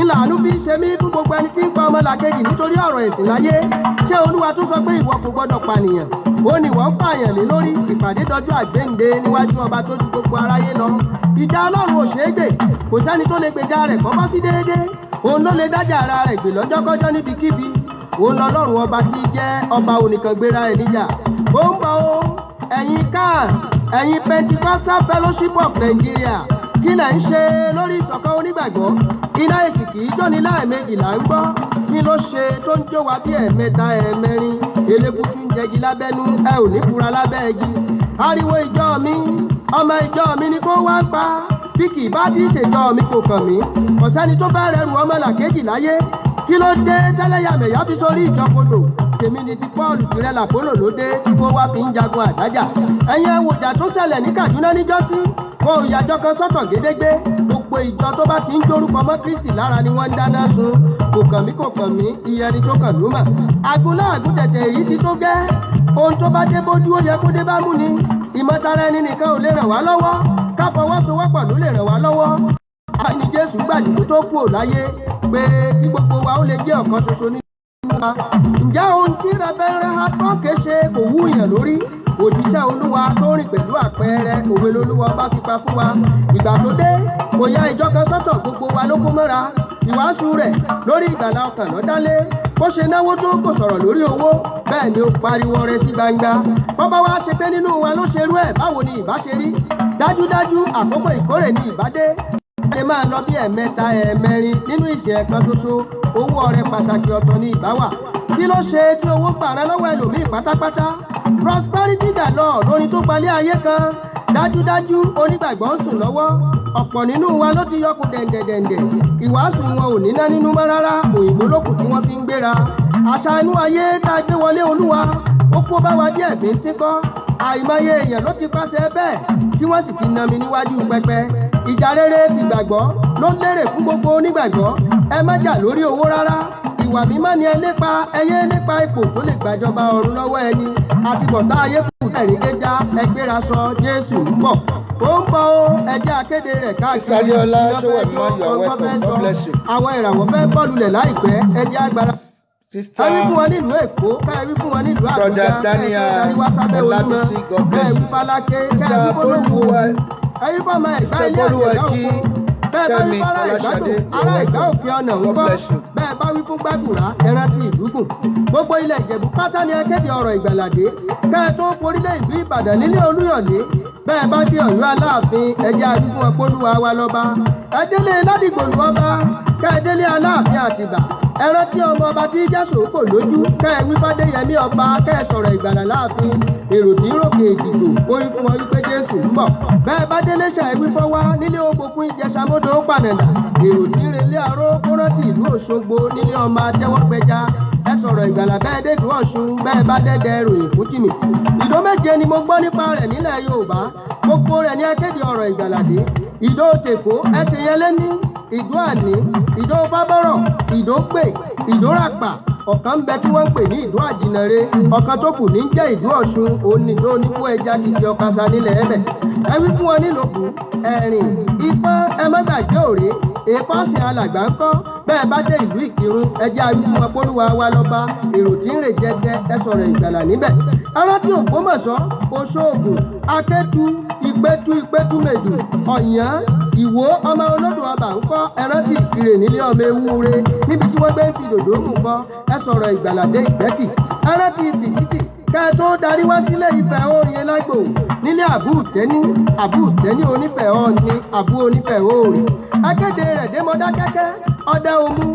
Ńlá àánú fi ń ṣe mí fún gbogbo ẹni tí ń pa ọmọlàkejì nítorí ọ̀rọ̀ ẹ̀sìn láyé. Ṣé Olúwa tún sọ pé ìwọ kò gbọdọ̀ pànìyàn? Ó ní wọ́n ń pààyàn lé lórí. Ìpàdé dọjú àgbéǹde níwájú ọba tó ju gbogbo aráyé lọ. Ìjà Ọlọ́run ò ṣeé gbè, kò sẹ́ni tó lè gbèjà rẹ̀ kọ́ bọ́ sí déédéé. Òun ló lè dájà ara rẹ̀ gbè lọ́jọ́kọ́jọ́ níbikíbi. Òun lọ́lọ́run ọba tí jẹ́ ọba onìkan gbéra ẹ̀ níjà. Ó ń bọ̀ o, ẹ̀yin CAN, ẹ̀yin Pentecostal Fellowship of Nigeria, kí lẹ̀ ń ṣe lórí ìṣọ̀kan onígbàgbọ́? Iná èsì kì í jóni lẹ́ẹ̀mejì là ń gbọ́. Kí ló ṣe tó ń jó wa bí ẹ̀ẹ̀mẹ́ta ẹ̀ẹ̀mẹrin? Elébùtú ń jẹgi lábẹ́nú, ẹ ò ní fura lábẹ́ igi. Ariwo ìjọ mi, ọmọ ìjọ mi ni kó wá ń pa. Bí kì í bá ti ṣèjọ mi kò kàn mí. Kò sẹ́ni tó bá rẹrù ọmọ làkejì láyé. Kí ló dé tẹ́lẹ̀yàmẹ̀yà fi sórí ìjọkodò? Tèmi ni ti Pọ́ọ̀lù, tìrẹ làpólò, ló dé tí kó wá fi ń jagun àdájà. Ẹ̀yin ẹ̀wòjà tó ṣẹlẹ̀ ní Kaduna níjọ́sí. Wọn ò yàjọ kan sọ́tọ̀ gédégbé. Gbogbo ìjọ tó bá ti ń jórúkọ mọ́ Kristi lára ni wọ́n ń dáná sun. Kò kàn mí, kò kàn mí, iye ẹni tó kàn ló mà. Àgúnlá àgúntẹ̀tẹ̀ èyí ti tó gẹ́. Ohun tó bá dé bójú, ó yẹ kó dé bá mú ni. Ìmọ̀tara ẹni nìkan ò lè ràn wá lọ́wọ́. Ká fọwọ́sowọ́pọ̀ ló lè ràn wá lọ́wọ́. Àní Jésù gbàdúgbò tó kú ò láyé pé kí gbogbo wa ó lè jẹ́ ọ̀kan ṣoṣo nínú wa. Ǹjẹ́ ohun tí Rẹ́bẹ̀rẹ̀ Atọ́kẹ́ ṣe kò wúyàn lórí? Òjíṣẹ́ Olúwa tó rìn pẹ̀lú àpẹẹrẹ, òwe lolúwa bá fi pa fún wa. Ìgbà tó dé, kò ya ìjọ kan sọ́tọ̀, gbogbo wa ló kó mọ́ra. Ìwàásù rẹ̀ lórí ìgbàlà ọkàn ló dálé. Bó ṣe náwó tó, kò sọ̀rọ̀ lórí owó, bẹ́ẹ̀ ni ó pariwo rẹ̀ sí gbangba. Bọ́bá wa ṣe pé nínú wa ló ṣerú ẹ̀, báwo ni ìbá ṣe rí? Dájúdájú, àkókò ìkórè ni ìbá dé. Lè máa lọ bí ẹ̀ẹ̀mẹ́ta ẹ̀ẹ̀mẹrin nínú ìsìn ẹ̀kan ṣoṣo. Owó ọrẹ pàtàkì ọ̀tọ̀ ní ìbá wà. Kí ló ṣe tí owó gbàrà lọ́wọ́ ẹlòmíì pátápátá? Prosperity galore lórí tó gbalẹ̀ ayé kan. Dájúdájú, onígbàgbọ́ ń sùn lọ́wọ́. Ọ̀pọ̀ nínú wa ló ti yọkùn dẹ̀ǹdẹ̀dẹ̀ǹdẹ̀. Ìwàásù wọn ò níná nínú mọ́ rárá. Òyìnbó lókùn tí wọ́n fi ń gbéra. Àṣà inú ayé tá a gbé wọlé Olúwa, ó kó bá wa díẹ̀ bí ń tíkọ́. Àìmọye èèyàn ló ti pàṣẹ bẹ́ẹ̀ tí wọ́n sì ti nami níwájú pẹpẹ. Ìjà rere ti gbàgbọ́ ló lérè fún gbogbo onígbàgbọ́. Ẹ má jà lórí owó rárá. Ìwà mímọ́ ni ẹ lépa. Ẹ yé lépa ipò tó lè gbàjọba ọ̀run lọ́wọ́ ẹni. Àti bọ̀tá ayé kù ẹ̀rí gẹ́já. Ẹgbẹ́ra sọ, Jésù ń bọ̀. Ó ń bọ̀ o, ẹ jẹ́ akéde rẹ̀ káàkiri. Sister Adeola Sowemimo, you are welcome. God bless you. Àwọn ìràwọ̀ fẹ́ bọ́ọ̀lù lẹ̀ láìpẹ́. Ẹ jẹ́ agbára. Sister Ẹ wí fún wọn nílùú Èkó, ká ẹ wí fún wọn nílùú Àbújá, Brother Daniel ká ẹ tó darí wá sábẹ́ Olúmọ, Olabisi, God ká ẹ bless wí you. Fáláké, ká ẹ Sister wí fọlọ́wọ́, Boluwa, ẹ wí fọmọ Ẹ̀gbá Sister ilé àtẹ̀dá Boluwaji òkun. Bẹ́ẹ̀ bá wí Kẹ́mi fárá Ẹ̀gbádò, Fọláṣadé, you ará are Ẹ̀gbá welcome. òkè ọ̀nà ń God gbọ́. bless you. Bẹ́ẹ̀ bá wí fún Gbàgùrá, ẹran ti ìlúgùn. Gbogbo ilẹ̀ Ìjẹ̀bú pátá ni ẹ kéde ọ̀rọ̀ ìgbàlàdé. Kẹ́ ẹ tó forílẹ̀ ìlú Ìbàdàn nílé Olúyọ̀lé. Bẹ́ẹ̀ bá dé Ọ̀yọ́ Aláàfin, ẹ jẹ́ àwí fún wọn pólúwa wa lọ́ba. Ẹ délé Ládìgbòlù ọba, kẹ́ ẹ délé Aláàfin Àtìbà. Ẹ rántí ọmọ ọba tí Jésù kò lójú, kẹ́ ẹ wí fádéyẹmí ọba, kẹ́ ẹ sọ̀rọ̀ ìgbàlà láàfin. Èrò tí ń ròkè Èjìgbò, ó wí fún wọn wípé Jésù ń bọ̀. Bẹ́ẹ̀ bá délé ṣe, ẹ wí fọ́wá nílé Ògbókun Ìjẹsàmódò pànàdà. Èrò tí ń relé aró, kó rántí ìlú Òṣogbo nílé ọmọ Atẹ́wọ́gbẹja. Ẹ sọ̀rọ̀ ìgbàlà bẹ́ẹ̀ dé ìlú Ọ̀ṣun, bẹ́ẹ̀ bá dẹ́dẹ́ ròyìn fún tìmì. Ìdó méje ni mo gbọ́ nípa rẹ̀ nílẹ̀ Yorùbá. Gbogbo rẹ̀ ní ẹ kéde ọ̀rọ̀ ìgbàlàdé. Ìdó Tèkó, ẹsẹ̀ yẹn lé ní Ìdó Àní, Ìdó Fábọ́rọ̀, Ìdó Pè, Ìdó Ràpà. Ọ̀kan ń bẹ tí wọ́n ń pè ní Ìdó Àjìnàre. Ọ̀kan tó kù ní jẹ́ Ìdó Ọ̀ṣun, òun ní Ìdó oníkó ẹja kìkì ọ̀kasà nílẹ̀ ẹ̀bẹ̀. Ẹ wí fún wọn nílòkù Ẹ̀rìn Ìpọ́n. Ẹ má gbàgbé òré èèpọ̀sìn alàgbà ń kọ́. Bẹ́ẹ̀ bá dé ìlú Ìkírun, ẹ jẹ́ àwí fún wọn pólúwa wa lọ́ba. Èrò tí ń rè jẹjẹ, ẹ sọ̀rọ̀ ìgbàlà níbẹ̀. Arántí Ògbómọ̀ṣọ́, Oṣoògùn, Akétu, Ìpẹ́tù, Ìpẹ́tùmẹ̀dù, Ọ̀yàn, Ìwó ọmọ olódò ọba ń kọ́. Ẹrántí Ìkirè nílé ọmọ ewúre níbi tí wọ́n gbé ń fi dòdò mú kọ́. Ẹ sọ̀rọ̀ ìgbàlàdé Ìgbẹ́tì. Ẹrántí Fìdítì, kẹ́ ẹ tó darí wá sílé Ifẹ̀ òye lágbo nílé Àbú Tẹ́ní, Àbú Tẹ́ní onífẹ̀ ọ̀ọ́ni, Àbú onífẹ̀ òòrè. Akéde rẹ̀ dé Mọdákẹ́kẹ́, Ọdẹ Òmu,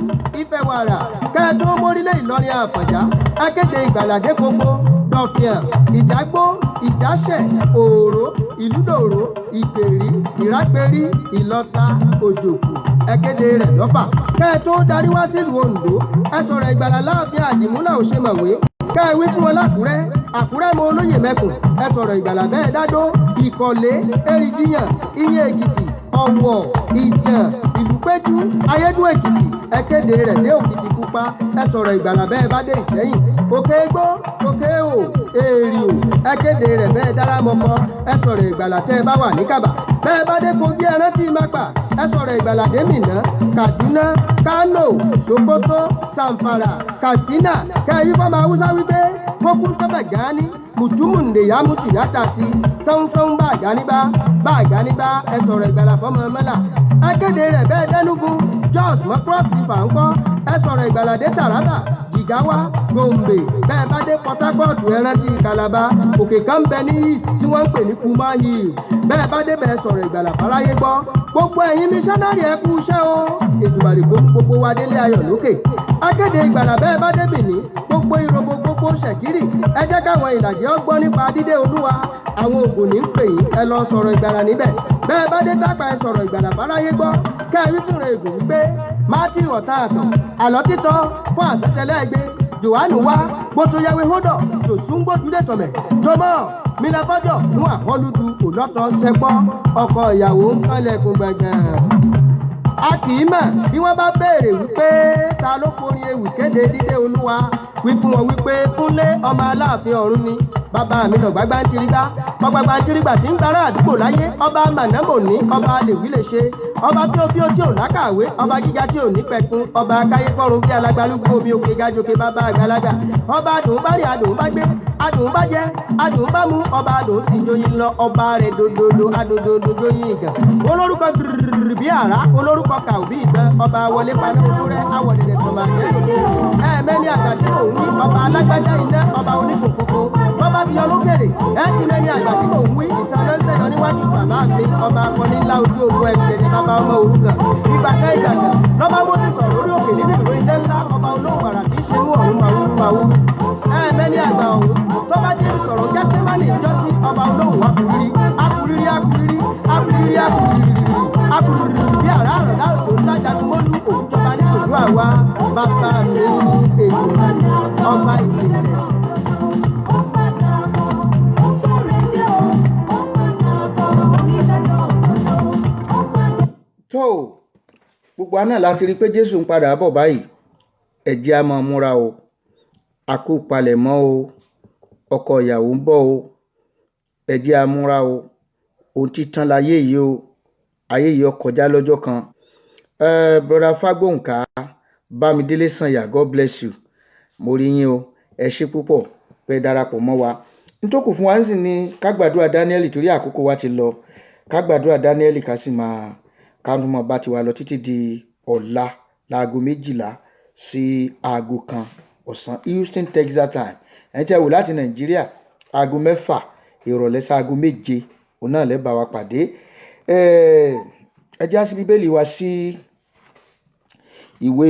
Ifẹ̀ Wàrà, kẹ́ ẹ tó mórílẹ̀ Ìlọrin Àfọ̀njá. Akéde ìgbàlàdé gbogbo Dọ̀fìàn, Ìjágbó, Ìjáṣẹ̀, Òòró, Ìlúdòró, Ìgbèrí, Ìrágbérí, Ìlọta, Òjòkú. Ẹ kéde rẹ̀ lọ́fà, kẹ́ ẹ tó darí wá sílùú Oǹdó. Ẹ sọ̀rọ̀ ìgbàlà láàfin Àdìmúlà Òṣèmọ̀wé. Kẹ́ ẹ wí fún wọn lákùrẹ́, Àkúrẹ́ mọ olóyè mẹ́kùn. Ẹ sọ̀rọ̀ ìgbàlà bẹ́ẹ̀ dádó, Ìkọ̀lé, Èrìjìyàn, Iye Èkìtì, Ọ̀wọ̀, Ìjàn, Ìlúpéjú, Ayédùn Èkìtì. Ẹ kéde rẹ̀ dé Òkìtì Pupa. Ẹ sọ̀rọ̀ ìgbàlà bẹ́ẹ̀ bá dé Ìṣẹ́yìn, Òkè Egbó, Òkè Ò, Èrìò. Ẹ kéde rẹ̀ bẹ́ẹ̀ dára mọ́kọ. Ẹ sọ̀rọ̀ ìgbàlà tẹ́ ẹ bá wà ní Kàbà. Bẹ́ẹ̀ bá dé Kogi, ẹ rántí Mápà. Ẹ sọ̀rọ̀ ìgbàlà dé Mìnà, Kaduna, Kano, Sokoto, Samfara, Katsina. Kẹ́ ẹ wí fọ́mọ Haúsá wípé kókó tọ́bẹ̀ gání mùtúmùndé yàmùtù yàtà sí sánsán bá àgáníbá bá àgáníbá. Ẹ sọ̀rọ̀ ìgbàlà fọ́mọ mọ́là. Ẹ kéde rẹ̀ bẹ́ẹ̀ dẹ́nugu Jos mọ́ Cross River ńkọ́. Ẹ sọ̀rọ̀ ìgbàlà dé Taraba, Jigawa, Gombe. Bẹ́ẹ̀ bá dé Port Harcourt, ẹ rántí Calabar. Òkè kan bẹ ní East tí wọ́n ń pè ní Kuma Hill. Bẹ́ẹ̀ bá débẹ̀, sọ̀rọ̀ ìgbàlà fáráyé gbọ́. Gbogbo ẹ̀yin missionary, ẹ kú iṣẹ́ o. Èdùmàrè kó gbogbo wa délé ayọ̀ lókè. Akéde ìgbàlà bẹ́ẹ̀ bá dé Benin, gbogbo Ìròbó, gbogbo Ṣẹ̀kírì. Ẹ jẹ́ káwọn Ìlàjẹ́ ọ gbọ́ nípa dídé Olúwa. Àwọn Ògùn ní ń pè yín, ẹ lọ sọ̀rọ̀ ìgbàlà níbẹ̀. Bẹ́ẹ̀ bá dé Tápà, ẹ sọ̀rọ̀ ìgbàlà fáráyé gbọ́. Kẹ́ ẹ wí fúnra ègùn wípé Matthew ọ̀tá àtọ̀ àlọ́ títọ́ fún àṣetẹlẹ́gbẹ́ Johannu wá gbótó yẹwé hódọ̀ tòṣùngbòdúdé tọ̀mẹ̀ tọmọ mílíọ̀fọ́jọ̀ fún àhọ́lùdù òlọ́tọ̀ ṣẹgbọ́. Ọkọ ìyàwó ń kànlẹ̀kùn gbọ̀ngàn. A kì í mọ̀ bí wọ́n bá béèrè wípé ta ló forin ewì kéde dídé Olúwa. Wí fún wọn wípé Kúnlé ọmọ Aláàfin Ọ̀run ni. Bàbá mi lọ gbágbá ń tirigbá ọgbàgbà ń tirigbà tí ń gbára àdúgbò láyé. Ọba mànámọ̀ní, ọba lèwí lè ṣe, ọba tí ó fi ó tí ò lákàwé, ọba gíga tí ò ní pẹ̀kun, ọba akáyékọ́run bí alágbálúgbú omi òkè gajoke, bàbá àgbàlagbà, ọba adùn bá rí, adùn bá gbé, adùn bá jẹ, adùn bá mu, ọba adùn sì joyin lọ, ọba rẹ̀ dododo adòdòdò joyin ìgàn, olórúkọ gírírí bí àrá, olórúkọ kàù bí ìtàn, ọba wọlé paná oṣù rẹ awọ̀dẹ̀dẹ̀ sọ̀mà ẹ̀ẹ́mẹ́ni àgbà tí mò ń wí, ọba alágbájá iná, ọba oníkòkòkò bọ́bá ti yọ lókèrè. Ẹ ti mẹ́ni àgbà tí mò ń wí. Ìsàlẹ̀ ń sẹ́yọ níwájú bàbá mi, ọba akọni ńlá ojú ogun, ẹ̀rù jẹjẹ, bàbá ọmọ òrukàn. Ìgbà kan ìgbà kan lọ́ba mo ti sọ̀rọ̀ lórí òkè nínú ìró ilé ńlá, ọba olóhùn àrà tí í ṣe inú ọ̀run màwú màwú. Ẹ̀ẹ́mẹ́ni àgbà ọ̀hún tọ́ba Jésù sọ̀rọ̀ Gẹ́símánì ìjọ́sí, ọba olóhùn akuriri akuriri akuriri akuriri akuriri akuriri bí àrá àràdá òjò ńlá jagunmólú òjọba ní pẹ̀lú àwa bàbá mi èlò ọba ìpìlẹ̀. Ó padà bọ̀, ó fẹ́rẹ̀ dé o, ó padà bọ̀, onídàájọ́ òdodo, ó padà. Tó o, gbogbo àná láti rí i pé Jésù ń padà bọ̀ báyìí. Ẹ jẹ́ á máa múra o, a kú palẹ̀mọ́ o, ọkọ ìyàwó ń bọ̀ o. Ẹ jẹ́ á múra o, ohun títán láyé yìí o, ayé yìí ó kọjá lọ́jọ́ kan. Brother Fagbóǹká Bámidélé Sànyà, God bless you. Mo rí yín o, ẹ ṣé púpọ̀ pé darapọ̀ mọ́ wa. Nítòkù fún wa ń sìn ní ká gbàdúrà Daniel, torí àkókò wa ti lọ. Ká gbàdúrà Daniel, ká sì máa ká tún máa bá tiwa lọ títí di ọ̀la láago 12 sí aago 1 ọ̀sán Houston, Texas time. Ẹ̀yin tí a wò láti Nàìjíríà, aago 6 ìrọ̀lẹ́ sí aago 7, òun náà lẹ́ bá wa pàdé. Ẹ já sí Bíbélì wa sí ìwé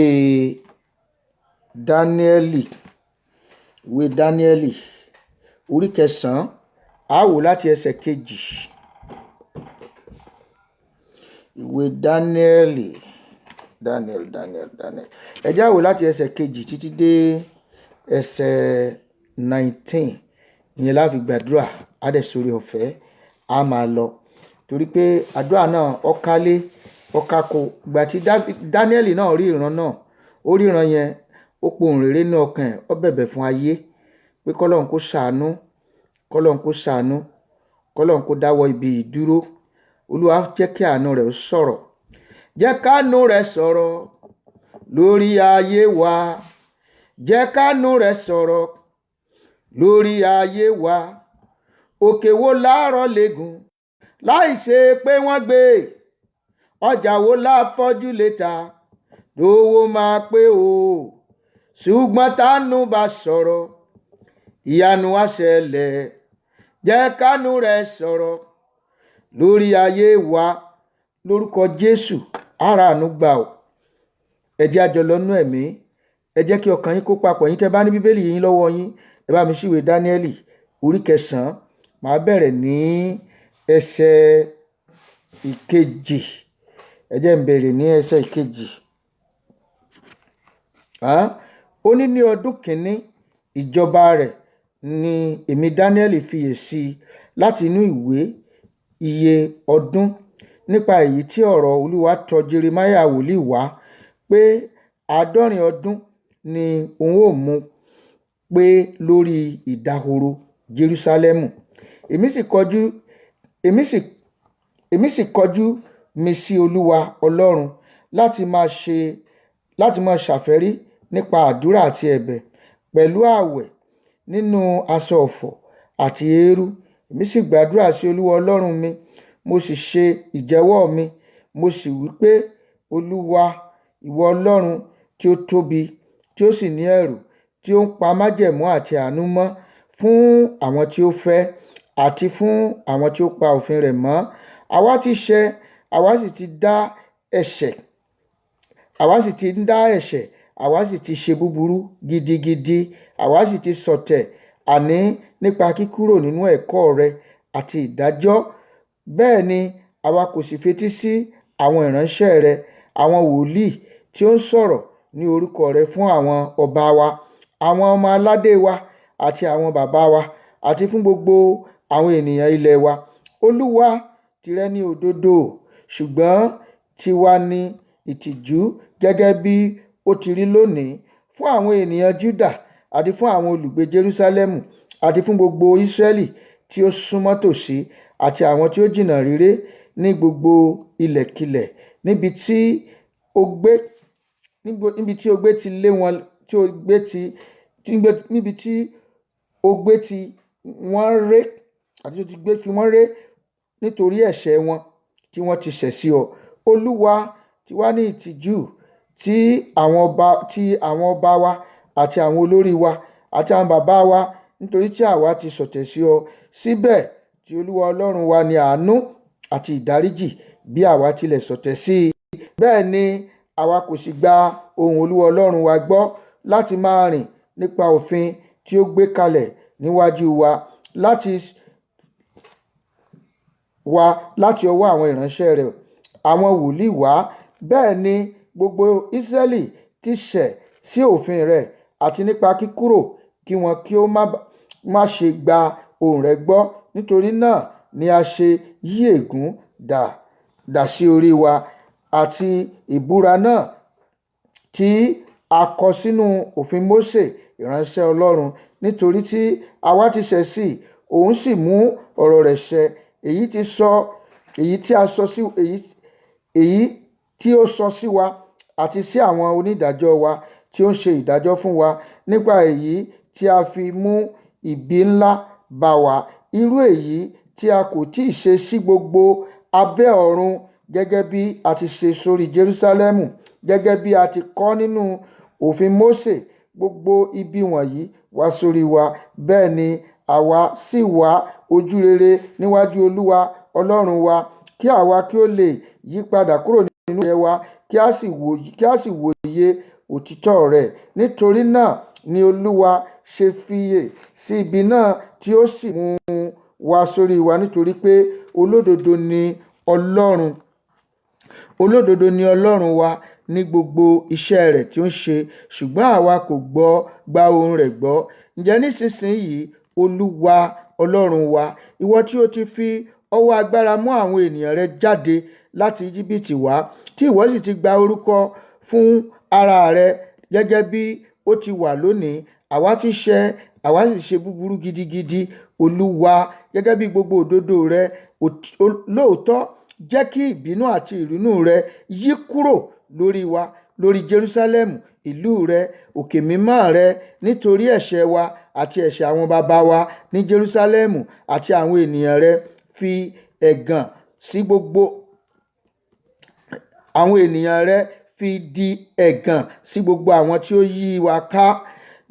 Dáníẹ́lì, ìwé Dáníẹ́lì orí 9, á wò láti ẹsẹ̀ 2. Ìwé Dáníẹ́lì, Daniel, Daniel, Daniel. Ẹ já wò láti ẹsẹ̀ 2 títí dé ẹsẹ̀ 19. Ìyẹn la fi gbàdúrà, á dẹ̀ sórí ọ̀fẹ́, á máa lọ. Torí pé àdúrà náà ọ̀kálé ọ̀kákò. Ìgbà tí Dáníẹ́lì náà rí ìran náà, ó rí ìran yẹn, ó pohùn réré ní ọkàn ẹ̀, ó bẹ̀bẹ̀ fún ayé pé kọ́lọ́run kó ṣàánú, kọ́lọ́run kó ṣàánú, kọ́lọ́run kó dáwọ́ ibi ìdúró. Olúwa, jẹ́ kí àánú rẹ̀ ó sọ̀rọ̀. Jẹ́ káànú rẹ̀ sọ̀rọ̀ lórí ayé wa. Jẹ́ káànú rẹ̀ sọ̀rọ̀ lórí ayé wa. Òkè wo láàárọ̀ lẹ́gùn láì ṣe pé wọ́n gbé? Ọjà wo láfọ́jú lè ta lówó máa pé o? Ṣùgbọ́n tánú bá sọ̀rọ̀, ìyanu á ṣẹlẹ̀. Jẹ́ kánú rẹ̀ sọ̀rọ̀ lórí ayé wa. Lórúkọ Jésù, ara àánú gbà o. Ẹ jẹ́ àjọ lọ́nú ẹ̀mí. Ẹ jẹ́ kí ọkàn yín kó papọ̀. Yín tẹ́ bá ní Bíbélì yín lọ́wọ́ yín, ẹ bá mi ṣíwèé Dáníẹ́lì orí 9. Màá bẹ̀rẹ̀ ní ẹsẹ̀ 2. Ẹ jẹ́ n bẹ̀rẹ̀ ní ẹsẹ̀ 2. Ó ní, ní ọdún kìíní ìjọba rẹ̀ ni èmi Dáníẹ́lì fiyèsí láti inú ìwé iye ọdún nípa èyí tí ọ̀rọ̀ Olúwa tọ̀ Jeremáyà wòlíì wá, pé 70 ọdún ni òun ó mú pé lórí ìdahoro Jerúsálẹ́mù. Èmi sì kọjú mi sí Olúwa Ọlọ́run láti máa ṣàfẹ́rí nípa àdúrà àti ẹ̀bẹ̀ pẹ̀lú ààwẹ̀ nínú aṣọ ọ̀fọ̀ àti eérú. Èmi sì gbàdúrà sí Olúwa Ọlọ́run mi, mo sì ṣe ìjẹ́wọ́ mi, Mo sì wí pé, Olúwa, ìwọ Ọlọ́run tí ó tóbi, tí ó sì ní ẹ̀rù, tí ó ń pa májẹ̀mú àti àánú mọ́ fún àwọn tí ó fẹ́ àti fún àwọn tí ó pa òfin rẹ̀ mọ́. Àwa ti ṣẹ̀, àwa sì ti dá ẹ̀ṣẹ̀, àwa sì ti ń dá ẹ̀ṣẹ̀, àwa sì ti ṣe búburú gidigidi, àwa sì ti ṣọ̀tẹ̀, àní nípa kíkúrò nínú ẹ̀kọ́ rẹ àti ìdájọ́. Bẹ́ẹ̀ ni àwa kò sì fetí sí àwọn ìránṣẹ́ rẹ, àwọn wòlíì tí ó ń sọ̀rọ̀ ní orúkọ rẹ fún àwọn ọba wa, àwọn ọmọ aládé wa àti àwọn bàbá wa, àti fún gbogbo àwọn ènìyàn ilẹ̀ wa. Olúwa, tìrẹ ni òdodo, ṣùgbọ́n tiwa ni ìtìjú gẹ́gẹ́ bí ó ti rí lónìí, fún àwọn ènìyàn Júdà àti fún àwọn olùgbé Jerúsálẹ́mù àti fún gbogbo Ísírẹ́lì tí ó súnmọ́ tòsí àti àwọn tí ó jìnnà réré ní gbogbo ilẹ̀kilẹ̀ níbi tí ó gbé níbi tí ó gbé ti lé wọn tí ó gbé ti níbi tí ó gbé ti wọ́n ré àti tí ó ti gbé fi wọ́n ré nítorí ẹ̀ṣẹ̀ wọn tí wọ́n ti ṣẹ̀ sí ọ. Olúwa, ti wá ní ìtìjú tí àwọn ọba wa àti àwọn olórí wa àti àwọn bàbá wa, nítorí tí àwa ti ṣọ̀tẹ̀ sí ọ. Síbẹ̀ tí Olúwa Ọlọ́run wa ní àánú àti ìdáríjì, bí àwa tilẹ̀ ṣọ̀tẹ̀ sí i. Bẹ́ẹ̀ ni àwa kò sì gba ohùn Olúwa Ọlọ́run wa gbọ́ láti máa rìn nípa òfin tí ó gbé kalẹ̀ níwájú wa láti ọwọ́ àwọn ìránṣẹ́ rẹ̀, àwọn wòlíì wá. Bẹ́ẹ̀ ni gbogbo Ísírẹ́lì ti ṣẹ̀ sí òfin rẹ̀ àti nípa kíkúrò kí wọn kí ó má ṣe gba ohùn rẹ̀ gbọ́. Nítorí náà ni a ṣe yí ègún dà sí orí wa àti ìbúra náà tí a kọ sínú òfin Mósè ìránṣẹ́ Ọlọ́run, nítorí tí àwa ti ṣẹ̀ sí i, òun sì mú ọ̀rọ̀ rẹ̀ ṣẹ, èyí tí ó sọ sí wa àti sí àwọn onídàájọ́ wa tí ó ń ṣe ìdájọ́ fún wa, nípa èyí tí a fi mú ibi ńlá bá wa, irú èyí tí a kò tí ì ṣe sí gbogbo abẹ́ ọ̀run, gẹ́gẹ́ bí a ti ṣe sórí Jerúsálẹ́mù, gẹ́gẹ́ bí a ti kọ nínú òfin Mósè. Gbogbo ibi wọ̀nyí wá sórí wa. Bẹ́ẹ̀ ni àwa sì wá ojú rere níwájú Olúwa Ọlọ́run wa, kí àwa kí ó lè yí padà kúrò nínú ẹ̀ṣẹ̀ wa, kí a sì wòye òtítọ́ rẹ̀. Nítorí náà ni Olúwa ṣe fiyè sí ibi náà tí ó sì mú un wá sórí wa, nítorí pé olódodo ni Ọlọ́run, olódodo ni Ọlọ́run wa ní gbogbo iṣẹ́ rẹ̀ tí ó ń ṣe, ṣùgbọ́n àwa kò gbọ́ gba ohùn rẹ̀ gbọ́. Ǹjẹ́ nísinsìnyí, Olúwa Ọlọ́run wa, ìwọ tí ó ti fi ọwọ́ agbára mú àwọn ènìyàn rẹ jáde láti Íjíbítì wá, tí ìwọ sì ti gba orúkọ fún ara rẹ gẹ́gẹ́ bí ó ti wà lónìí, àwa ti ṣẹ̀, àwa sì ṣe búburú gidigidi. Olúwa, gẹ́gẹ́ bí gbogbo òdodo rẹ lóòótọ́, jẹ́ kí ìbínú àti ìrunú rẹ yí kúrò lórí wa, lórí Jerúsálẹ́mù ìlú rẹ, òkè mímọ́ rẹ, nítorí ẹ̀ṣẹ̀ wa àti ẹ̀ṣẹ̀ àwọn baba wa ní Jerúsálẹ́mù àti àwọn ènìyàn rẹ fi ẹ̀gàn sí gbogbo àwọn ènìyàn rẹ fi di ẹ̀gàn sí gbogbo àwọn tí ó yí wa ká.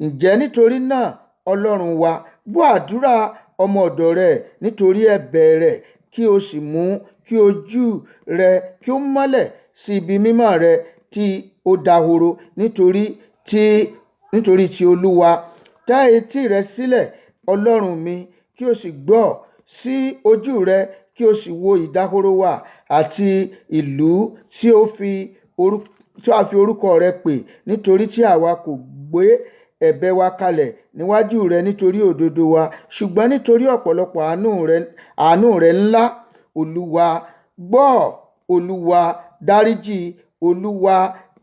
Ǹjẹ́ nítorí náà, Ọlọ́run wa, gbọ́ àdúrà ọmọ ọ̀dọ̀ rẹ nítorí ẹ̀bẹ̀ rẹ̀, kí o sì mú kí ojú rẹ kí ó mọ́lẹ̀ sí ibi mímọ́ rẹ tí ó dahoro nítorí ti Olúwa. Tẹ́ etí rẹ sílẹ̀, Ọlọ́run mi, kí o sì gbọ́; ṣí ojú rẹ kí o sì wo ìdahoro wa àti ìlú tí a fi orúkọ rẹ pè, nítorí tí àwa kò gbé ẹ̀bẹ̀ wa kalẹ̀ níwájú rẹ nítorí òdodo wa, ṣùgbọ́n nítorí ọ̀pọ̀lọpọ̀ àánú rẹ ńlá. Olúwa, gbọ́! Olúwa, dáríjì! Olúwa,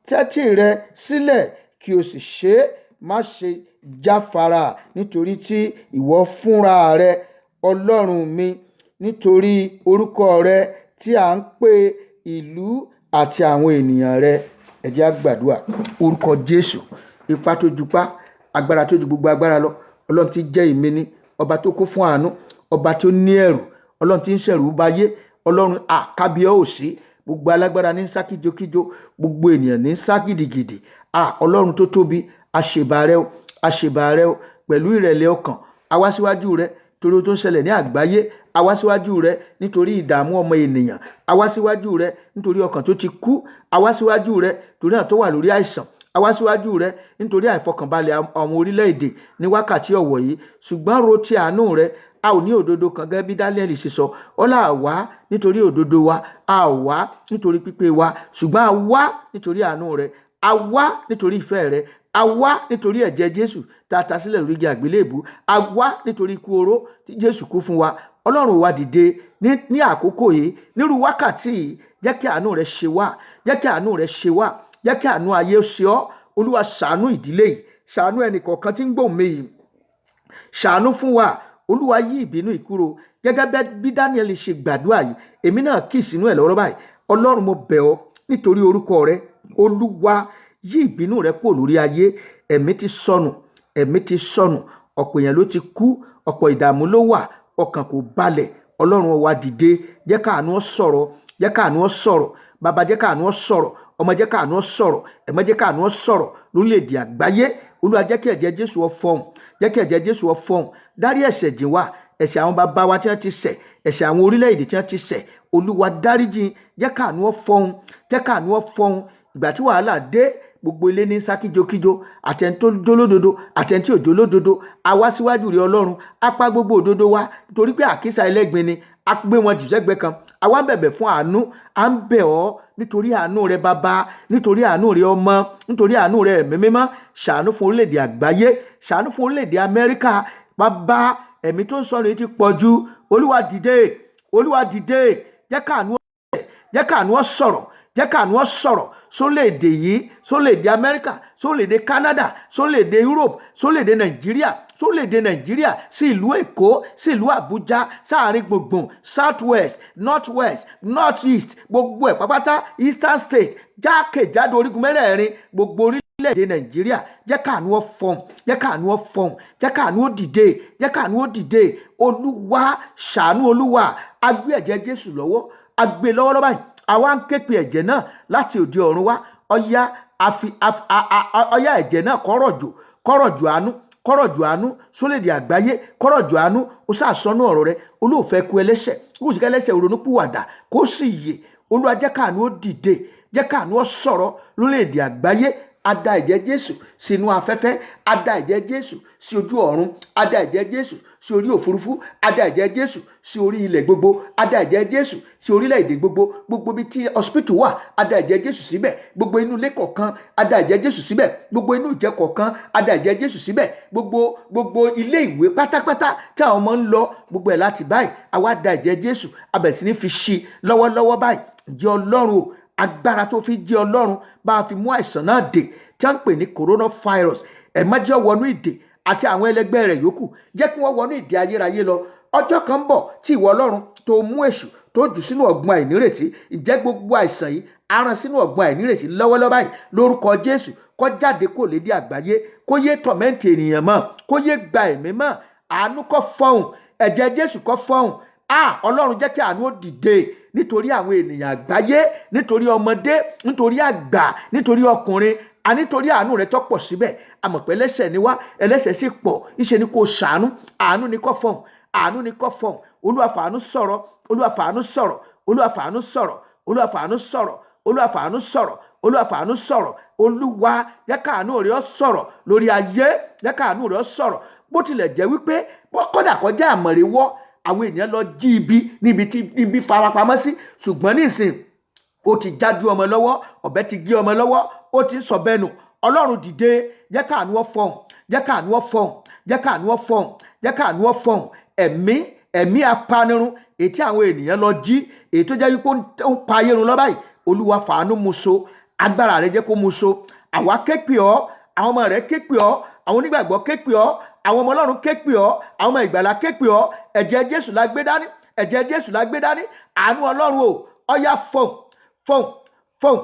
tẹ́tí rẹ sílẹ̀ kí o sì ṣe é. Má ṣe jáfara nítorí tí ìwọ fúnra rẹ, Ọlọ́run mi, nítorí orúkọ rẹ tí à ń pè ìlú àti àwọn ènìyàn rẹ. Ẹ jẹ́ á gbàdúrà. Orúkọ Jésù! Ipá tó ju pá, agbára tó ju gbogbo agbára lọ, Ọlọ́run tí jẹ́ ìmí ni, ọba tó kún fún àánú, ọba tó ní ẹ̀rù, Ọlọ́run tí ń ṣẹ̀rù bayé, Ọlọ́run àkábíọ́ òsí. Gbogbo alágbára ní ń sá kíjokíjo, gbogbo ènìyàn ní ń sá gidigidi. À Ọlọ́run tó tóbi, àṣebà rẹ o, àṣebà rẹ o. Pẹ̀lú ìrẹ̀lẹ̀ ọkàn, a wá síwájú rẹ torí ohun tó ń ṣẹlẹ̀ ní àgbáyé. A wá síwájú rẹ nítorí ìdààmú ọmọ ènìyàn. A wá síwájú rẹ nítorí ọkàn tó ti kú. A wá síwájú rẹ torí àwọn tó wà lórí àìsàn. A wá síwájú rẹ nítorí àìfọkànbalẹ̀ àwọn orílẹ̀-èdè ní wákàtí ọ̀wọ̀ yìí. Ṣùgbọ́n ro ti àánú rẹ. A ò ní òdodo kan gẹ́gẹ́ bí Daniel ṣe sọ. Ó là wá nítorí òdodo wa, a ò wá nítorí pípé wa, ṣùgbọ́n a wá nítorí àánú rẹ, a wá nítorí ìfẹ́ rẹ, a wá nítorí ẹ̀jẹ̀ Jésù tá a ta sílẹ̀ lórí igi àgbélébùú, a wá nítorí ikú oró tí Jésù kú fún wa. Ọlọ́run wa, dìde ní àkókò yìí, nírú wákàtí yìí. Jẹ́ kí àánú rẹ ṣe wá, jẹ́ kí àánú rẹ ṣe wá, jẹ́ kí àánú ayé ṣe ọ́. Olúwa, ṣàánú ìdílé yìí, ṣàánú ẹnì kọ̀ọ̀kan tí ń gbóhùn mi yìí, ṣàánú fún wa. Olúwa, yí ìbínú ìkúrò gẹ́gẹ́ bí Daniel ṣe gbàdúrà yìí. Èmi náà kì í sínú ẹ̀ lọ́wọ́ báyìí. Ọlọ́run, mo bẹ̀ ọ́ nítorí orúkọ rẹ. Olúwa, yí ìbínú rẹ kúrò lórí ayé. Ẹ̀mí ti sọnù, ẹ̀mí ti sọnù, ọ̀pọ̀ èèyàn ló ti kú, ọ̀pọ̀ ìdààmú ló wà, ọkàn kò balẹ̀. Ọlọ́run wa, dìde, jẹ́ káàánú ọ sọ̀rọ̀, jẹ́ káàánú ọ sọ̀rọ̀. Bàbá, jẹ́ káàánú ọ sọ̀rọ̀. Ọmọ, jẹ́ káàánú ọ sọ̀rọ̀. Ẹ̀mọ́, jẹ́ káàánú ọ sọ̀rọ̀ lórílẹ̀‐èdè àgbáyé. Olúwa, jẹ́ kí ẹ̀jẹ̀ Jésù ó fọhùn, jẹ́ kí ẹ̀jẹ̀ Jésù ó fọhùn. Dárí ẹ̀ṣẹ̀ jìn wá, ẹ̀ṣẹ̀ àwọn bàbá wa tí wọ́n ti ṣẹ̀, ẹ̀ṣẹ̀ àwọn orílẹ̀-èdè tí wọ́n ti ṣẹ̀. Olúwa, dáríjì, jẹ́ káàánú ọ fọhùn, jẹ́ káàánú ọ fọhùn. Ìgbà tí wàhálà dé, gbogbo ilé ní sá kíjokíjo, àtẹni tó jólódodo, àtẹni tí ò jólódodo. A wá síwájú rẹ, Ọlọ́run. A pa gbogbo òdodo wa torí pé àkísà ẹlẹ́gbin ni, a gbé wọn jù sẹ́gbẹ́ kan. A wá ń bẹ̀bẹ̀ fún àánú. À ń bẹ̀ ọ́ nítorí àánú rẹ, Bàbá, nítorí àánú rẹ, Ọmọ, nítorí àánú rẹ, Ẹ̀mí Mímọ́. Ṣàánú fún orílẹ̀-èdè àgbáyé, ṣàánú fún orílẹ̀-èdè Amẹ́ríkà. Bàbá, ẹ̀mí tó ń sọnù yìí ti pọ̀ jù. Olúwa, dìde, Olúwa, dìde, jẹ́ káàánú, jẹ́ káàánú ọ sọ̀rọ̀, jẹ́ káàánú ọ sọ̀rọ̀ sórílẹ̀-èdè yìí, sórílẹ̀-èdè Amẹ́ríkà, sórílẹ̀-èdè Canada, sórílẹ̀-èdè Europe, sórílẹ̀-èdè Nàìjíríà, sórílẹ̀-èdè Nàìjíríà, sí ìlú Èkó, sí ìlú Àbújá, sáàrin gbùngbùn, South West, North West, North East, gbogbo ẹ̀ pápátá, Eastern State, jákèjádò orígun mẹ́rẹ̀ẹ̀rin gbogbo orílẹ̀-èdè Nàìjíríà. Jẹ́ káàánú ọ fọhùn, jẹ́ káàánú ọ fọhùn, jẹ́ káàánú ó dìde, jẹ́ káàánú ó dìde. Olúwa, ṣàánú. Olúwa, a gbé ẹ̀jẹ̀ Jésù lọ́wọ́, a gbé lọ́wọ́ lọ́wọ́ báyìí. Àwa ń ké pe ẹ̀jẹ̀ náà láti òde ọ̀run wá. Ọ̀yá, àfi ọ̀yá, ẹ̀jẹ̀ náà kọ́rọ̀jò, kọ́rọ̀jò àánú, kọ́rọ̀jò àánú sólédè àgbáyé, kọ́rọ̀jò àánú. Ó sàsọ́nù ọ̀rọ̀ rẹ, olóòfẹ́ kú ẹlẹ́ṣẹ̀, kó sì kẹ́lẹ́ṣẹ̀ ronúpìwàdà kó sì yè. Olúwa, jẹ́ káàánú ó dìde, jẹ́ káàánú ó sọ̀rọ̀ lórílẹ̀‐èdè àgbáyé. A da ẹ̀jẹ̀ Jésù sínú afẹ́fẹ́, a da ẹ̀jẹ̀ Jésù sí ojú ọ̀run, a da ẹ̀jẹ̀ Jésù sí orí òfurufú, a da ẹ̀jẹ̀ Jésù sí orí ilẹ̀ gbogbo, a da ẹ̀jẹ̀ Jésù sí orílẹ̀-èdè gbogbo. Gbogbo ibi tí hospital wà, a da ẹ̀jẹ̀ Jésù síbẹ̀. Gbogbo inú ilé kọ̀ọ̀kan, a da ẹ̀jẹ̀ Jésù síbẹ̀. Gbogbo inú ìjẹ kọ̀ọ̀kan, a da ẹ̀jẹ̀ Jésù síbẹ̀. Gbogbo ilé ìwé pátápátá tí àwọn ọmọ ń lọ, gbogbo ẹ̀ láti báyìí, àwa da ẹ̀jẹ̀ Jésù, a bẹ̀rẹ̀ sí ní fi ṣí lọ́wọ́lọ́wọ́ báyìí. Ǹjẹ́ Ọlọ́run o, agbára tó fi jẹ́ Ọlọ́run bá a fi mú àìsàn náà dè tí wọ́n ń pè ní coronavirus, ẹ̀ má jẹ́ wọnú ìdè àti àwọn ẹlẹgbẹ́ rẹ̀ yòókù. Jẹ́ kí wọ́n wọnú ìdè ayérayé lọ. Ọjọ́ kan ń bọ̀ tí ìwọ Ọlọ́run tó mú èṣù tó jù sínú ọ̀gbun àìnírètí. Ìjẹ́ gbogbo àìsàn yìí aràn sínú ọ̀gbun àìnírètí lọ́wọ́lọ́wọ́ báyìí lórúkọ Jésù. Kó jáde kó lédè àgbáyé, kó yé torment ènìyàn mọ́, kó yé gba ẹ̀mí mọ́. Àánú kó fọhùn, ẹ̀jẹ̀ Jésù kó fọhùn. Ah, Ọlọ́run, jẹ́ kí àánú ó dìde nítorí àwọn ènìyàn àgbáyé, nítorí ọmọdé, nítorí àgbà, nítorí ọkùnrin, a nítorí àánú rẹ tó pọ̀ síbẹ̀. Àmọ̀ pé ẹlẹ́ṣẹ̀ ni wá, ẹlẹ́ṣẹ̀ sì pọ̀. Ìṣe ni kò ṣàánú. Àánú ni kó fọhùn, àánú ni kó fọhùn. Olúwa, fàánú sọ̀rọ̀. Olúwa, fàánú sọ̀rọ̀. Olúwa, fàánú sọ̀rọ̀. Olúwa, fàánú sọ̀rọ̀. Olúwa, fàánú sọ̀rọ̀. Olúwa, fàánú sọ̀rọ̀. Olúwa, jẹ́ káàánú rẹ ó sọ̀rọ̀ lórí ayé, jẹ́ káàánú rẹ ó sọ̀rọ̀. Bó tilẹ̀ jẹ́ wípé kódà kọjá àmọ̀rẹ́wọ́, àwọn ènìyàn lọ jí ibi níbi tí ibi farapamọ́ sí, ṣùgbọ́n nísìn ó ti jájú ọmọ lọ́wọ́, ọ̀bẹ ti gé ọmọ lọ́wọ́, ó ti ń sọ bẹ́ẹ̀ nù. Ọlọ́run, dìde, jẹ́ káàánú ó fọhùn, jẹ́ káàánú ó fọhùn, jẹ́ káàánú ó fọhùn, jẹ́ káàánú ó fọhùn. Ẹ̀mí apanirun èyí tí àwọn ènìyàn lọ jí, èyí tó jẹ́ wípé ó ń pa ayé run lọ báyìí, Olúwa, fàánú mu so. Agbára rẹ jẹ́ kó mu so. Àwa ké pè ọ́, àwọn ọmọ rẹ ké pè ọ́, àwọn onígbàgbọ́ ké pè ọ́, àwọn ọmọ Ọlọ́run ké pè ọ́, àwọn ọmọ ìgbàlà ké pè ọ́. Ẹ̀jẹ̀ Jésù la gbé dání, ẹ̀jẹ̀ Jésù la gbé dání. Àánú Ọlọ́run o, ọ̀yá, fọ̀n, fọ̀n, fọ̀n,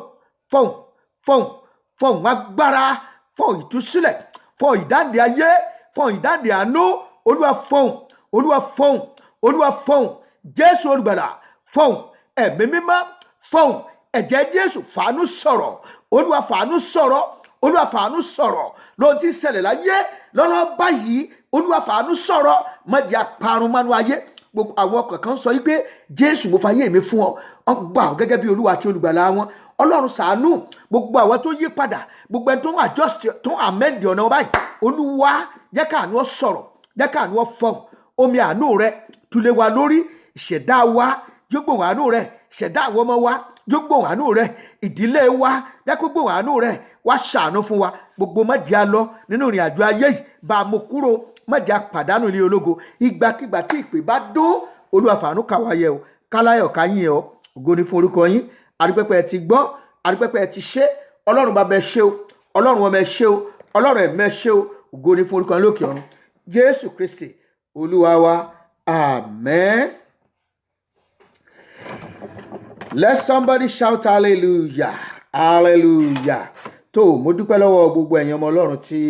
fọ̀n, fọ̀n, fọ̀n agbára, fọ̀n ìtúsílẹ̀, fọ̀n ìdáǹdè ayé, fọ̀n ìdáǹdè àánú. Olúwa, fọ̀n. Olúwa, fọ̀n. Olúwa, fọ̀n. Jésù olùgbàlà, fọ̀n. Ẹ̀mí Mímọ́, fọ̀n. Ẹ̀jẹ̀ Jésù, fàánú sọ̀rọ̀. Olúwa, fàánú sọ̀rọ̀. Olúwa, fàánú sọ̀rọ̀ lóhun tí ń ṣẹlẹ̀ láyé lọ́nà báyìí. Olúwa, fàánú sọ̀rọ̀. Má jẹ́ aparun mánú ayé. Gbogbo àwọn ọkàn kan sọ yìí pé, "Jésù, mo fayé mi fún ọ." Wọ́n gbà ọ́ gẹ́gẹ́ bí Olúwa àti olùgbàlà wọn. Ọlọ́run, ṣàánú gbogbo àwọn tó yí padà, gbogbo ẹni tó ń adjust, tó ń amend ọ̀nà wọn báyìí. Olúwa, jẹ́ káàánú ọ sọ̀rọ̀, jẹ́ káàánú ọ fọhùn. Omi àánú rẹ tulẹ̀ wa lórí ìṣẹ̀dá wa, jógbóhùn àánú rẹ. Ìṣẹ̀dá àwọn ọmọ wa, jógbóhùn àánú rẹ. Ìdílé wa, jẹ́ kó gbóhùn àánú rẹ. Wá ṣàánú fún wa. Gbogbo má jẹ́ a lọ nínú ìrìn àjò ayé yìí, bá a mú kúrò, má jẹ́ a pàdánù ilé ológo. Ìgbàkigbà tí ìpè bá dún, Olúwa, fàánú kà wá yẹ o, káláyọ̀ ká yín ọ. Ògo ni fún orúkọ yín. Àdúpẹ́pẹ́ ẹ ti gbọ́, àdúpẹ́pẹ́ ẹ ti ṣe. Ọlọ́run Bàbá, ẹ ṣé o. Ọlọ́run Ọmọ, ẹ ṣé o. Ọlọ́run Ẹ̀mí, ẹ ṣé o. Ògo ni fún orúkọ yín lókè ọ̀run. Jésù Kristi Olúwa wa, àmín. Let somebody shout hallelujah, hallelujah. Tó, mo dúpẹ́ lọ́wọ́ gbogbo ẹ̀yin ọmọ Ọlọ́run tí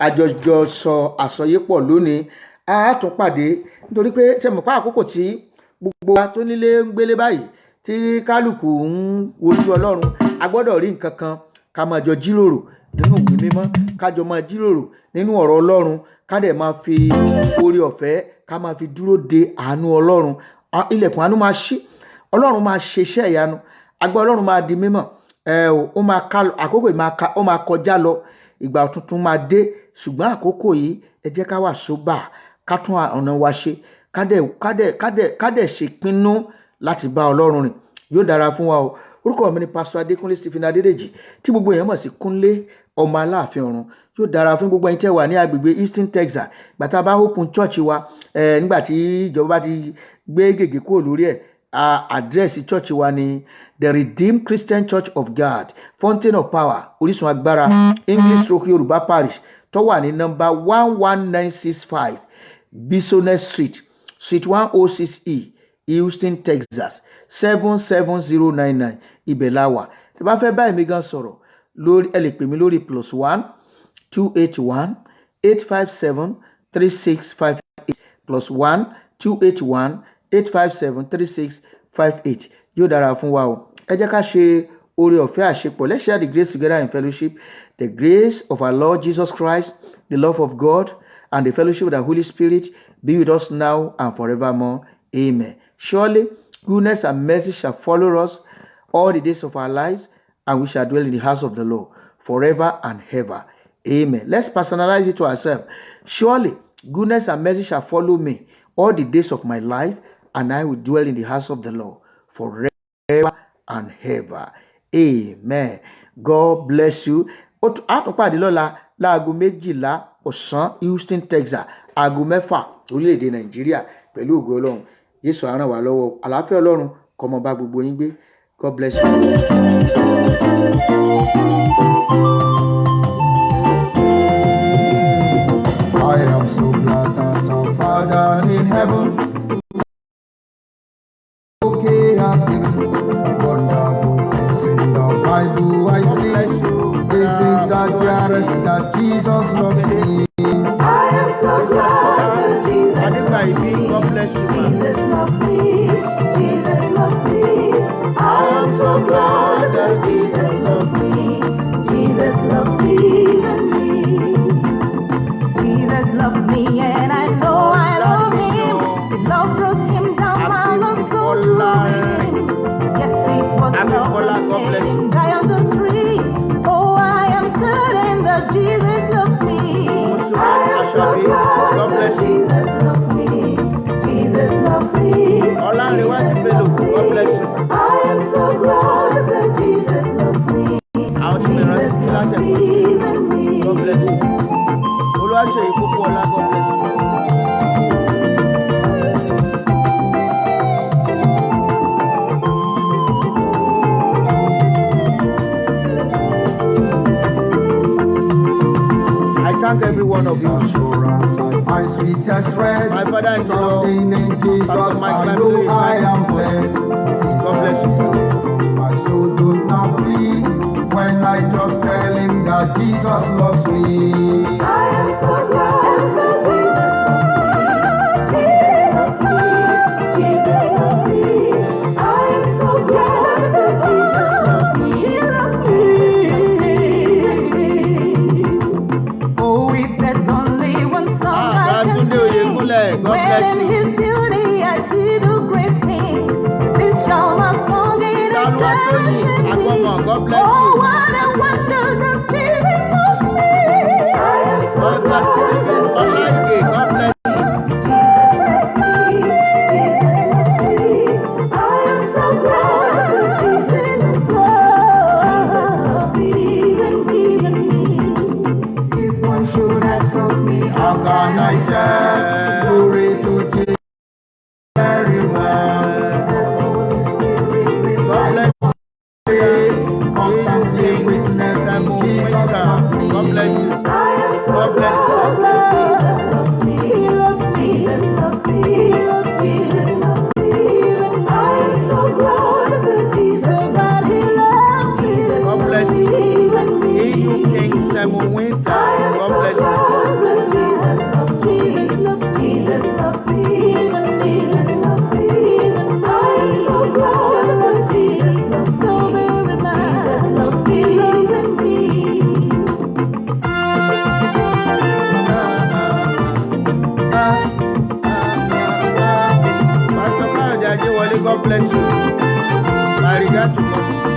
àjọjọ sọ àsọyépọ̀ lónìí. A tún pàdé, nítorí pé ṣe mọ̀ pé àkókò tí gbogbo wa tó nílé ń gbélé báyìí, tí kálukú ń wojú Ọlọ́run, a gbọ́dọ̀ rí nǹkan kan ká máa jọ jíròrò nínú ìwé mímọ́, ká jọ máa jíròrò nínú ọ̀rọ̀ Ọlọ́run, ká dẹ̀ máa fi oore ọ̀fẹ́, ká máa fi dúró de àánú Ọlọ́run. Ilẹ̀kùn àánú máa ṣí, Ọlọ́run máa ṣe iṣẹ́ ìyanu, agbára Ọlọ́run máa di mímọ̀. Ẹ o, ó máa ká àkókò yìí, máa ká ó, máa kọjá lọ, ìgbà tuntun máa dé. Ṣùgbọ́n àkókò yìí, ẹ jẹ́ ká wà sober, ká tún ọ̀nà wa ṣe, ká dẹ̀ ṣèpinnu láti bá Ọlọ́run rìn. Yóò dára fún wa o. Orúkọ mi ni Pásítọ̀ Adékúnlé Stephen Adédèjì, tí gbogbo èèyàn mọ̀ sí Kúnlé Ọmọ Aláàfin Ọ̀run. Yóò dára fún gbogbo ẹ̀yin tẹ́ wà ní agbègbè Eastern Texas. Gbàtà bá open church wa ẹ, nígbà tí ìjọba bá ti gbé gègé kúrò lórí ẹ̀, àdírẹ́sì church wa ni The Redeemed Christian Church of God, Fountain of Power, Orísun Agbára, English stroke Yorùbá Parish, tó wà ní nọ́mbà 11965 Bisonet Street, Suite 106E, Houston, Texas 77099. Ibẹ̀ la wà. Tí bá fẹ́ bá èmi gan sọ̀rọ̀ lórí, ẹ lè pè mí lórí +1 281 857 3658, +1 281 857 3658. Yóò dára fún wa o. Ẹ jẹ́ ká ṣe oore ọ̀fẹ́ àṣepọ̀. Let's share the grace together in fellowship. The grace of our Lord Jesus Christ, the love of God, and the fellowship of the Holy Spirit be with us now and forevermore. Amen. Surely goodness and mercy shall follow us all the days of our lives, and we shall dwell in the house of the Lord forever and ever. Amen. Let's personalize it to ourselves. Surely goodness and mercy shall follow me all the days of my life, and I will dwell in the house of the Lord forever and ever. Amen. God bless you. A tún pàdé lọ́la láago 12 ọ̀sán Houston, Texas, aago 6 orílẹ̀-èdè Nàìjíríà, pẹ̀lú ògo Ọlọ́run. Jésù á ràn wá lọ́wọ́. Àlàáfíà Ọlọ́run kó máa bá gbogbo yín gbé. God bless you. I am so glad that our Father in heaven, okay, has given wonderful things in the Bible. I God see. Bless you. This is the dearest that Jesus loves me. I am so Sister glad Shola that Jesus Adegbayibi, God bless you, ma. Jesus loves me. Jesus loves me. I am so glad that Jesus loves me. Jesus loves even me. Jesus loves me and I know I love him. His love brought him down, my lost soul to him. Yes, it was love Abimbola, that God made bless him you. die on the tree. Oh, I am certain that Jesus loves me. Musurat I am so Ashabi, glad God that bless you. Jesus loves me. Jesus loves me. Ọlánrewájú Jesus Bello, loves God me. Bless you. I am so glad that Jesus loves me. Àwọn tí mi rántí Jesus kí loves láti ẹ̀kọ́. even me. God bless you. Olúwaṣeyì Pópóọlá, God bless you. I thank every one of you. Assurance and my sweetest rest. My father in the Lord, Trusting in Jesus, Pastor Mike I Bamidele, know I thank you am so much. blessed. God bless you, sir. My soul does not flee when I just tell him that Jesus loves me. I am so glad that Jesus loves me. Jesus loves me. Jesus loves me. I am so glad that Jesus see the great King. This shall my song in Olúwatóyìn eternity. Agbọ́mọ̀, God bless Oh, you. what a wonder that Jesus loves me. I am so God bless glad. Stephen Ọláìgè, God bless you. Jesus loves me. Jesus loves me. I am so glad that Jesus loves me. Even me. If one should ask of me, how can I tell? Glory to Jesus. Very well. God bless you. Constantly King witness Simon Jesus Winter, loves me. God bless you. I am so God bless you, sir. glad Jesus loves me. He loves Jesus loves me. He loves Jesus loves me. I am so glad that Jesus that he loves Jesus. God bless you. Even me. EU King Simon Winter, I am God so bless you. glad that Jesus loves Jesus loves Jesus loves me. Even Jesus loves me. Even I am so glad that Jesus loves so very much. Jesus loves me. Even me. Pastor Káyọ̀dé Ajéwọlé, God bless you. My regard to mommy.